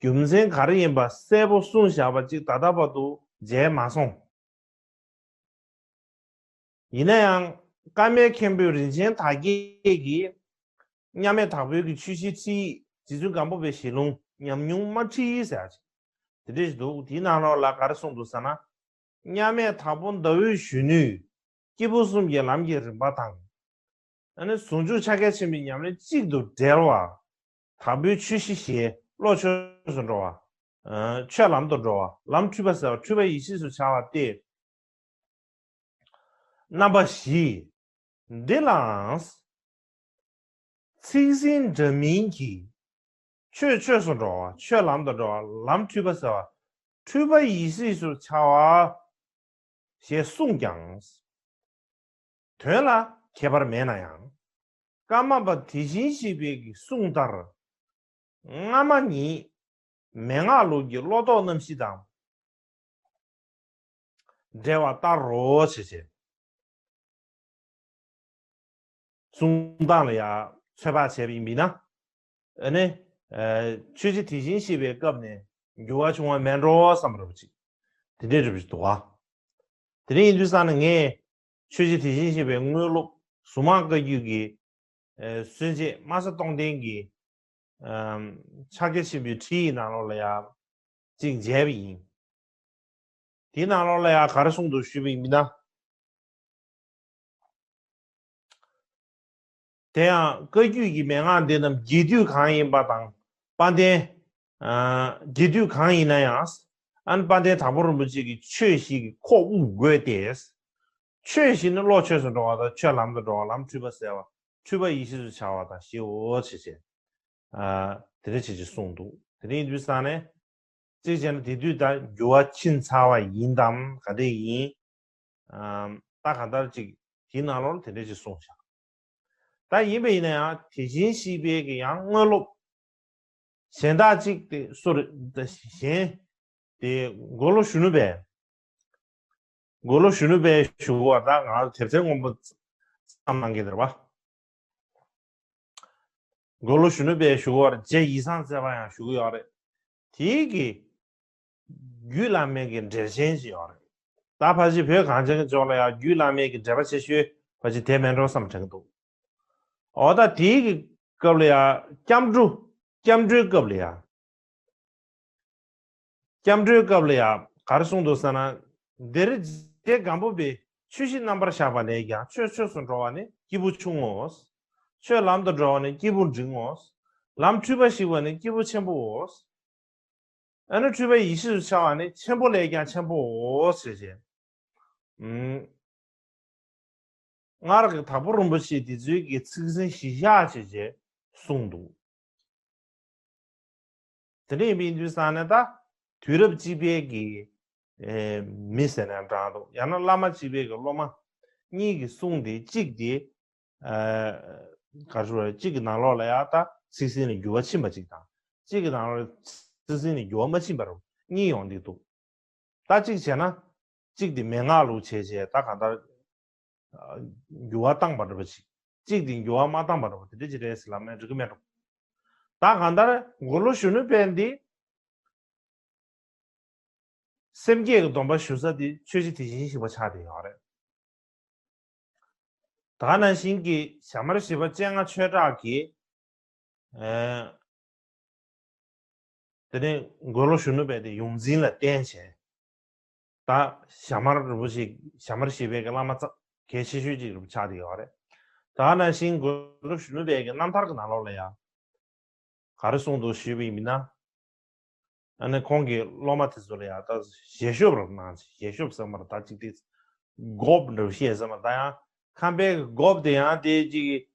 རྒྱུ་མཚན་ག་རེ་ཡིན་པ་གསལ་པོ་གསུངས་བཞག་པ་ཅིག་ད་ལྟ་བར་དུ་མཇལ་མ་སོང་། ཡིན་ན་ཡང་ཀརྨའི་མཁན་པོ་རིན་ཆེན་དར་རྒྱས་ཀྱིས་མཉམ་མེད་དྭགས་པོའི་གི་ཆོས་བཤད་ཁྲིད་ཡིག་རྗེ་བཙུན་སྒམ་པོ་པའི་ཞལ་ལུང་ཉམས་མྱོང་དམར་ཁྲིད་ཟེར་ཡ་ཅིག་དེ་འདྲ་ཞིག་འདུག་དེའི་ནང་ལོགས་ལ་ག་རེ་གསུངས་འདུག་ཟེར་ན། མཉམ་མེད་དྭགས་པོ་ཟླ་འོད་གཞོན་ནུས་སྐྱེས་བུ་གསུམ་གྱི་ལམ་གྱི་རིམ་པ་དང་། ཨ་ནི་ཟུང་འཇུག་ཕྱག་རྒྱ་ཆེན་པོའི་ཉམས་ལེན་གཅིག་ཏུ་འབྲེལ་བ། དྭགས་པོའི་ཆོས་བཤད་ཞེས་བློ་ཆོས་སུ་འགྲོ་བ། ཨ། ཆོས་ལམ་དུ་འགྲོ་བ། ལམ་འཁྲུལ་པ་སེལ་བ། འཁྲུལ་པ་ཡེ་ཤེས་སུ་འཆར་བ་སྟེ། རྣམ་པ་བཞི། འདི་ལའང་ཚིག་ཟིན་འདྲ་མིན་གྱི་ཆོས་ཆོས་སུ་འགྲོ་བ། ཆོས་ལམ་དུ་འགྲོ་བ། ལམ་འཁྲུལ་པ་སེལ་བ། འཁྲུལ་པ་ཡེ་ཤེས་སུ་འཆར་བ་ཞེས་གསུངས་ཀྱང་། དོན་ལ་ཁྱད་པར་མེད་ན་ཡང་། ཀརྨ་པ་དེ་བཞིན་གཤེགས་པའི་གི་གསུང་ལྟར། སྔ་མ་ཉིད་མན་ངག་ལུགས་ཀྱི་བློ་ལྡོག་རྣམ་བཞི་དང་འབྲེལ་བ་ལྟར་རོ་ཞེས་བྱས། གསུང་སྟངས་ལ་ཡང་ཚོད་དཔག་བྱས་པ་ཡིན་པས་ན། ཨ་ནི། ཨ། ཆོས་རྗེ་དེ་བཞིན་གཤེགས་པའི་སྐབས་ནས་འགྱུར་བ་བྱུང་བ་མེད་འགྲོ་བསམ་རབ་ཅིག་དེ་འདྲའི་རབ་ཅིག་འདུག་ག་དེ་འདྲ་ཡིན་དུས་ཙང་ནས་ངས་ཆོས་རྗེ་དེ་བཞིན་གཤེགས་པའི་དངོས་སློབ་གཟུངས་མང་བཀའ་བརྒྱུད་ཀྱི། ཨ། གསུང་བྱེད་སྨྲ་བྱ་སྟོང་ལྡན་གྱི། ཨམ། ཕྱག་རྒྱ་ཆེན་པོའི་ཁྲིད་ཡིག་ནང་ལོགས་ལ་ཡང་ཅིག་མཇལ་བ་ཡིན། དེའི་ནང་ལོགས་ལ་ཡང་ག་རེ་གསུངས་འདུག་ཞུས་པ་ཡིན་ན། དེ་ཡང་བཀའ་བརྒྱུད་ཀྱི་མན་ངག་འདི་རྣམས་རྒྱས་བསྡུས་གང་ཡིན་པ་དང་། དཔལ་ལྡན། ཨ། རྒྱས་བསྡུས་གང་ཡིན་ན་ཡང་། ཨ་ནི་དཔལ་ལྡན་དྭགས་པོ་རིན་པོ་ཆེ་གི་ཆོས་བཞི་གི་ཁོག་དབུབ་དགོས་ཏེ། ཆོས་བཞི་ནི་བློ་ཆོས་སུ་འགྲོ་བ་དང་། ཆོས་ལམ་དུ་འགྲོ་བ། ལམ་འཁྲུལ་པ་སེལ་བ། འཁྲུལ་པ་ཡེ་ཤེས་སུ་འཆར་བ་དང་བཞིའོ་ཞེས་བྱས། ཨ། དེ་འདྲ་བྱས་ཅིག་གསུངས་འདུག་དེ་འདྲ་ཡིན་དུས་ཙང་ནས། གཅིག་བྱས་ན་དེ་དུས་ད་འགྱུར་བ་ཕྱིན་ཚར་བ་ཡིན་དམ་ག་འདྲ་ཡིན། ཨམ། ད་གང་ལྟར་ཅིག་དེའི་ནང་ལོགས་ལ་དེ་འདྲ་ཅིག་གསུངས་བཞག་ད་ཡིན་པ་ཡིན་ན་ཡང་དེ་བཞིན་གཤེགས་པའི་གི་ཡང་དངོས་སློབ། གཞན་དག་ཅིག་དེ་སུ་རེད། གཞན་དེ་མགོ་ལོག་གཞོན་ནུ་པས། མགོ་ལོག་གཞོན་ནུ་པས་ཞུ་བ་ད་ང་དེབ་ཚན་སྔོན་པོ་ བསམ་གནང་གི་འདུག་པ། མགོན་པོ་གཞོན་ནུ་དཔལ་ཞུ་བར་རྗེ་ཡིད་བཟང་བརྩེ་བ་ཡང་ཞུ་གི་ཡོད་རེད། དེའི་གི་རྒྱུད་བླ་མའི་གི་འགྲེལ་ཆེན་ཞིག་ཡོད་རེད། ད་ཕལ་ཆེར་བོད་གངས་ཅན་གྱི་ལྗོངས་ལ་ཡང་རྒྱུད་བླ་མའི་གི་འགྲེལ་པ་ཆེ་ཤོས་ཕལ་ཆེར་དེ་མེད་འགྲོ་བསམ་དྲན་གྱི་འདུག་འོ་ད་དེའི་གི་སྐབས་ལ་ཡང་སྐྱབས་འགྲོ། སྐྱབས་འགྲོའི་སྐབས་ལ་ཡང་། སྐྱབས་འགྲོའི་སྐབས་ལ་ཡང་ག་རེ་གསུངས་འདུག་ཟེར་ན། འདིར་རྗེ་སྒམ་པོ་པས་ཆོས་བཞི་རྣམ་པར་གཞག་པ་ལས་ཀྱང་ཆོས་ཆོས་སུ་འགྲོ་བ་ནི་སྐྱེས་བུ་ཆུང་ངོ་། ཆོས་ལམ་དུ་འགྲོ་བ་ནི་སྐྱེས་བུ་འབྲིང་ངོ་། ལམ་འཁྲུལ་པ་ཞིག་པ་ནི་སྐྱེས་བུ་ཆེན་པོའོ། ཨ་ནི་འཁྲུལ་པ་ཡེ་ཤེས་སུ་འཆར་བ་ནི་ཆེན་པོ་ལས་ཀྱང་ཆེན་པོའོ་ཞེས་བྱས། ཨུམ། སྔར་གྱི་དྭགས་པོ་རིན་པོ་ཆེས་འདི་ཚོའི་གི་ཚིག་ཟིན་གཞི་བཞག་བྱས་བྱས་གསུངས་འདུག་དེ་འདྲ་ཡིན་པ་ཡིན་དུས་ཙང་ནས་ད་དུས་རབས་གཅིག་པའི་གི་ཨེ་མི་ཟེར་ནས་འདྲ་འདུག་ཡང་ན་བླ་མ་གཅིག་པའི་གི་སློབ་མ་གཉིས་ཀྱི་གསུང་དེ་གཅིག་དེ་ཨ་ག་རེ་ཞུ་དགོས་རེད། གཅིག་གི་ནང་ལོགས་ལ་ཡང་ད་ཚིག་ཟིན་ནས་འགྱུར་བ་ཕྱིན་པ་གཅིག་དང་། གཅིག་གི་ནང་ལོགས་ཚིག་ཟིན་ནས་འགྱུར་བ་མ་ཕྱིན་པ་རུ་གཉིས་ཡོང་གི་འདུག་ད་གཅིག་བྱས་ན་གཅིག་དེ་མན་ངག་ལུགས་བྱས་བྱས་ད་གང་ལྟར་འགྱུར་བ་བཏང་པ་འདྲ་པོ་ཅིག་གཅིག་དེ་འགྱུར་བ་མ་བཏང་པ་འདྲ་པོ་དེ་འདྲ་ཅིག་རེད་ཟེར་ལབ་ན་འགྲིག་གི་མེད་འགྲོ། ད་གང་ལྟར་མགོན་པོ་གཞོན་ནུ་དཔལ་འདི་སེམས་བསྐྱེད་ཀྱི་སྡོམ་པ་ཞུ་ས་དེ་ཆོས་རྗེ་དེ་བཞིན་གཤེགས་པ་ཆགས་བསྡད་ཡོད་རེད། ད་ག་ནང་བཞིན་གྱི་ཞྭ་དམར་བཞི་པ་སྤྱན་སྔ་ཆོས་གྲགས་ཀྱིས། ཨེ། དེ་ནས་མགོན་པོ་གཞོན་ནུ་དཔལ་དེ་ཡོངས་འཛིན་ལ་བསྟེན་བྱས། ད་ཞྭ་དམར་རིན་པོ་ཆེ་ཞྭ་དམར་བཞི་པའི་གི་བླ་མ་ཙག་གལ་ཆེ་ཤོས་ཅིག་རུ་ཆགས་བསྡད་ཡོད་རེད། ད་ག་ནང་བཞིན་མགོན་པོ་གཞོན་ནུ་དཔལ་གྱི་རྣམ་ཐར་གྱི་ནང་ལོགས་ལ་ཡང་། ག་རེ་གསུངས་འདུག་ཞུས་པ་ཡིན་ན། ཨ་ནི་ཁོང་གི་སློབ་མ་དེ་ཚོ་ལ་ཡང་ད་ཞལ་ཤོབ་རབ་གནང་། ཞལ་ཤོབ་ཟེར་མ་རེད། ད་ཅིག་དེ་སྒོབ་འདྲ་བཤད་ཟེར་མ་རེད། ད་ཡང་ཁམས་པའི་སྒོབ་དེ་ཡང་དེ་ཅིག་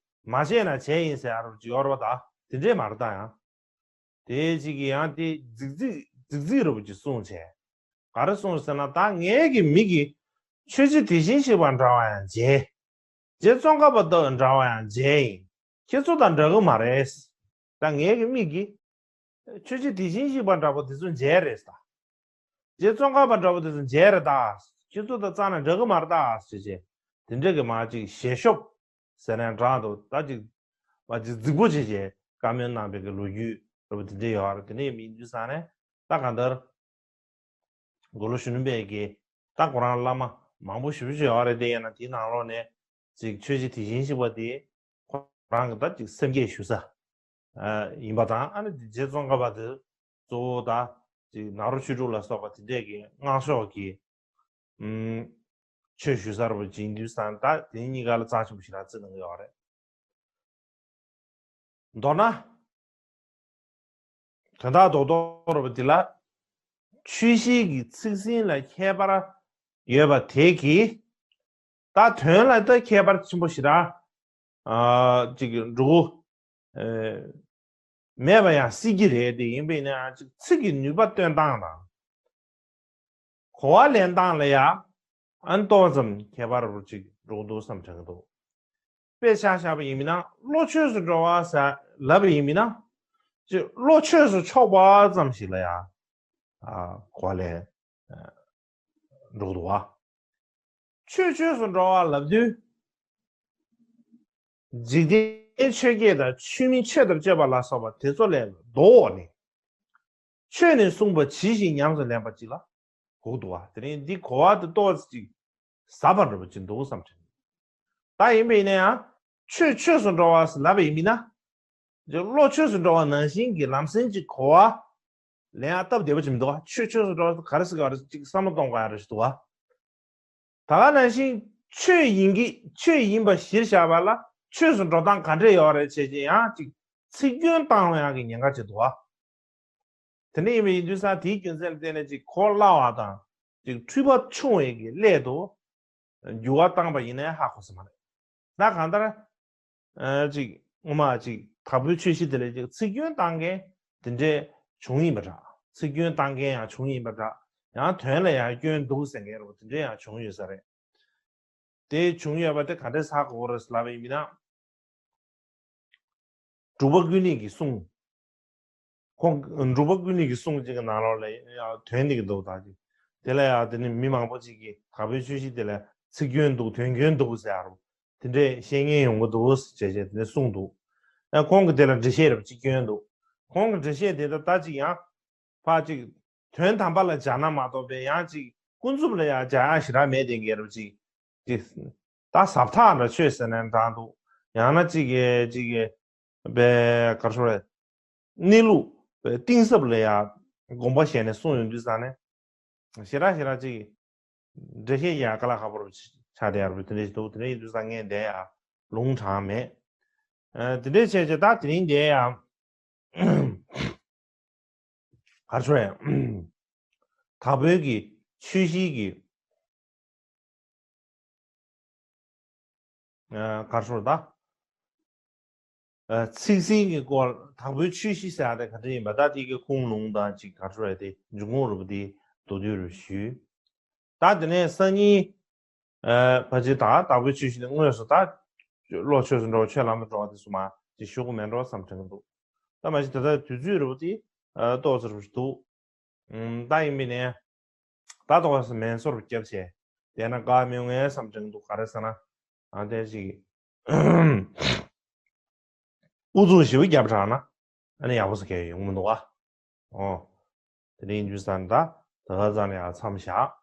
མ་བྱས་ན་བྱས་ཡིན་ཟེར་ཡ་རབ་ཅིག་ཡོད་རེད་པ། ད་དེ་འདྲས་མ་རེད། ད་ཡང་དེ་ཅིག་ཡང་དེ་རྫིག་རྫིག་རྫིག་རྫིག་རབ་ཅིག་གསུངས་བྱས། ག་རེ་གསུངས་ཟེར་ན། ད་ངའི་གི་མིག་གིས་ཆོས་རྗེ་དེ་བཞིན་གཤེགས་པ་འདྲ་བ་ཡང་མཇལ། རྗེ་ཙོང་ཁ་པ་ལྟ་བུ་འདྲ་བ་ཡང་མཇལ་ཡིན། ཁྱེད་ཚོ་དང་འདྲ་གི་མ་རེད། ད་ངའི་གི་མིག་གིས་ཆོས་རྗེ་དེ་བཞིན་གཤེགས་པ་འདྲ་པོ་དེ་ཚོ་མཇལ་རེད་ད། རྗེ་ཙོང་ཁ་པ་འདྲ་པོ་དེ་ཚོ་མཇལ་རེད་ད། ཁྱེད་ཚོ་དང་རྩ་ནས་འདྲ་གི་མ་རེད་ད་ཟེར་བྱས། དེ་འདྲ་གི་མ་ཅིག་ཞལ་ཤོབ་ཟེར་ནས་འདྲ་འདུག་ད་ཅིག་མ་ཅིག་རྫིག་པོ་བྱས་བྱས་བཀའ་མོལ་གནང་པའི་གི་ལོ་རྒྱུས་འདྲ་པོ་དེ་འདྲ་ཡོད་རེད། དེ་འདྲ་ཡིན་དུས་ཙང་ནས་ད་གང་ལྟར། མགོན་པོ་གཞོན་ནུ་དཔལ་གྱི་ད་ཁོ་རང་བླ་མ་མང་པོ་ཞེ་པོ་ཅིག་ཡོད་རེད། དེ་ཡིན་ན་དེའི་ནང་ལོགས་ནས་ཅིག་ཆོས་རྗེ་དེ་བཞིན་གཤེགས་པ་དེ་ཁོ་རང་གི་ད་ཅིག་སེམས་བསྐྱེད་ཞུ་ས་ཨ་ཡིན་པ་དང་། ཨ་ནི་རྗེ་ཙོང་ཁ་པ་དེ་གཙོ་བོ་ད་ཅིག་ནཱ་རོ་ཆོས་དྲུག་ལ་སོགས་པ་དེ་འདྲས་ཀྱི་སྔགས་ཕྱོགས་ཀྱི་ཨུམ་ཆོས་ཞུ་ས་རུ་ཅིག་ཡིན་དུས་ཙང་ད་དེ་གཉིས་ཀ་ལ་རྩ་ཆེན་པོ་ཞེ་དྲག་བརྩི་གནང་གི་ཡོད་རེད། མདོར་ན། དོན་དག་རྡོག་རྡོག་རེད་པ་འདི་ལ། ཆོས་བཞིའི་གི་ཚིག་ཟིན་ལ་ཁྱད་པར་ཡོད་པ་དེ་གིས། ད་དོན་ལ་ད་ཁྱད་པར་ཆེན་པོ་ཞེ་དྲག་ཨ་ཅིག་འགྲོ་གི་ཨེ་མེད་པ་ཡང་སྲིད་ཀྱི་རེད། དེ་ཡིན་པས་ན་ཅིག་ཚིག་གི་ནུས་པ་སྟོན་སྟངས་དང་། གོ་བ་ལེན་སྟངས་ལ་ཡང་ཨ་ཏོག་ཙམ་ཁྱད་པར་རུ་ཅིག་འགྲོ་གི་འདུག་བསམ་དྲན་གྱི་འདུག་དཔེ་ཆ་བཞག་པ་ཡིན་མིན་ན་བློ་ཆོས་སུ་འགྲོ་བ་ཟེར་ལབ་པ་ཡིན་མིན་ན་ཅིག་བློ་ཆོས་སུ་ཕྱོགས་པ་ཙམ་ཞིག་ལ་ཡང་ཨ་གོ་བ་ལེན་འགྲོ་གི་འདུག་བ། ཆོས་ཆོས་སུ་འགྲོ་བ་ལབ་དུས། འཇིག་རྟེན་ཆོས་བརྒྱད་དང་ཆོས་མིན་ཆོས་ལྟར་སྤྱོད་པ་ལ་སོགས་པ་དེ་ཚོ་ལས་ལྡོག་ནས། ཆོས་ནས་གསུངས་པ་ཇི་བཞིན་ཉམས་སུ་ལེན་པ་ཅིག་ལ་གོ་གི་འདུག་བ། དེ་རིང་འདི་གོ་བ་དེ་ཏོག་ཙམ་ཅིག་ཟབ་པ་འདྲ་པོ་ཅིག་འདུག་བསམ་དྲན། ད་ཡིན་པ་ཡིན་ན་ཡང་ཆོས་ཆོས་སུ་འགྲོ་བ་ཟེར་ལབ་པ་ཡིན་མིན་ན། བློ་ཆོས་སུ་འགྲོ་བ་ནང་བཞིན་གྱི་ལམ་སེང་གཅིག་གོ་བ་ལེན་ཡ་སྟབས་བདེ་པོ་ཅིག་མི་འདུག་ག་ཆོས་ཆོས་སུ་འགྲོ་བ་ག་རེ་ཟེར་ག་རེ་ཅིག་བསམ་བློ་གཏོང་དགོས་ཡ་རེ་ཞིག་འདུག་ག་ད་ག་ནང་བཞིན་ཆོས་ཡིན་གྱི་ཆོས་ཡིན་པ་གཞིར་བཞག་པ་ལ་ཆོས་སུ་འགྲོ་སྟངས་ག་འདྲས་ཡོད་རེད་བྱས་ཅིག་ཡང་ཅིག་ཚིག་སྐྱོན་བཏང་ཡ་གི་ཉེན་ཁ་ཅིག་འདུག་ག་དེ་འདྲ་ཡིན་པ་ཡིན་དུས་ཙང་དེའི་རྒྱུ་མཚན་ལ་བརྟེན་ནས་ཅིག་གོ་སླ་བ་དང་ཅིག་འཁྲུལ་པ་ཆུང་བའི་གི་སླད་དུ་འགྱུར་བ་བཏང་པ་ཡིན་ན་ཧ་གོ་ས་མ་རེད། ད་གང་ལྟར། ཨ་ཅིག་སྔོན་མ་ཅིག་དྭགས་པོའི་ཆོས་གཞི་དེ་ལ་ཅིག་ཚིག་སྐྱོན་བཏང་མཁན་དེ་འདྲས་བྱུང་ཡིན་པ་འདྲ། ཚིག་སྐྱོན་བཏང་མཁན་ཡང་བྱུང་ཡིན་པ་འདྲ། ཡང་དོན་ལ་ཡང་སྐྱོན་འདུག་ཟེར་མཁན་རེད་པ། དེ་འདྲས་ཡང་བྱུང་ཡོད་ས་རེད། དེ་བྱུང་ཡོད་པ་དེ་ག་འདྲས་ཧ་གོ་དགོས་རེད་ལབ་པ་ཡིན་ན། འབྲུག་པ་ཀུན་ནས་ཀྱི་གསུང་། ཁོང་འབྲུག་པ་ཀུན་ནས་ཀྱི་གསུང་ཅིག་གི་ནང་ལོགས་ལ་ཡང་དོན་འདི་གི་འདུག་ད་ཅིག་དེ་ལ་ཡང་དེ་ནི་མི་མང་པོ་ཅིག་གིས་དྭགས་པོའི་ཆོས་གཞི་དེ་ལ་ཚིག་སྐྱོན་འདུག་དོན་སྐྱོན་འདུག་ཟེར་ཡ་རུ། དེ་འདྲས་བཤད་མཁན་ཡོང་གི་འདུག་ཟེར་བྱས་བྱས་དེ་འདྲས་གསུངས་འདུག་ཨ་ཁོང་གི་དེ་ལ་འགྲེལ་བཤད་རབ་ཅིག་བསྐྱོན་འདུག་ཁོང་གི་འགྲེལ་བཤད་དེ་ད་ད་ཅིག་ཡང་ཕར་ཅིག་དོན་དམ་པ་ལ་སྦྱར་ན་མ་གཏོགས་པའི་ཡང་ཅིག་ཀུན་རྫོབ་ལ་ཡང་སྦྱར་ཡག་ཞེ་དྲག་མེད་དེ་འགལ་རབ་ཅིག་ཅིག་ད་ཟབ་ཐག་འདྲ་ཆོད་ཟེར་ནས་འདྲ་འདུག་ཡང་ན་ཅིག་གི་ཅིག་གི་པའི་གར་ཤོར་གནས་ལུགས་པའི་གཏིང་ཟབ་ལ་ཡང་དགོངས་པ་བཞེས་ནས་གསུངས་ཡོང་དུས་ཙང་ནས་ཞེ་དྲག་ཞེ་དྲག་ཅིག་འགྲེལ་བཤད་ཡང་དཀའ་ལས་ཁག་པོ་ཆགས་བསྡད་ཡོད་རེད། དེ་འདྲ་ཞིག་འདུག་དེ་འདྲ་ཡིན་དུས་ཙང་ངས་འདི་ཡང་ལུང་དྲངས་མེད། ཨ་དེ་འདྲ་བྱས་བྱས་ད་དེ་རིང་འདི་ཡང་གར་ཤོར་ཡང་དྭགས་པོའི་གི་ཆོས་བཞིའི་གི་ཨ་གར་ཤོར་ད། ཨ་ཚིག་ཟིན་གྱི་སྐོར་དྭགས་པོའི་ཆོས་བཞི་ཟེར་ཡ་དེ་ག་འདྲ་ཡིན་པ་ད་དེ་གི་ཁུངས་ལུང་དང་ཅིག་གར་ཤོར་ཡ་དེ་འབྱུང་ཁུངས་རུ་དེ་མདོར་བསྡུས་རུ་ཞུས། ད་དེ་ནས་སང་ཉིན་ཨ་ཕལ་ཆེར་ད་དྭགས་པོའི་ཆོས་བཞི་དེ་དངོས་སུ་ད་བློ་ཆོས་སུ་འགྲོ་ཆོས་ལམ་དུ་འགྲོ་བ་དེ་ཚོ་མ་ཅིག་ཞུ་དགོས་མེད་འགྲོ་བསམ་དྲན་གྱི་འདུག་ད་མ་གཞི་ད་ལྟ་དུས་ཚོད་རུ་དེ་ཨ་ཏོག་ཙམ་རུ་འདུག་ཨུམ། ད་ཡིན་པས་ནས་ད་ཐོག་སུ་མེ་སོར་བརྒྱབ་བྱས་བསྡད་ན་དགའ་མི་ཡོང་ངས་བསམ་དྲན་འདུག་ག་རེ་ཟེར་ན་ཨ་དེ་ཅིག་ཨུ་ཚུགས་ཞེ་པོ་བརྒྱབ་དྲགས་ན་ཨ་ནི་ཡག་པོ་ཟེར་མཁན་ཡོང་མི་འདུག་ཨ། ཨོ། དེ་འདྲ་ཡིན་དུས་ཙང་ད་ད་ག་ཙང་ནས་ཨ་མཚམས་བཞག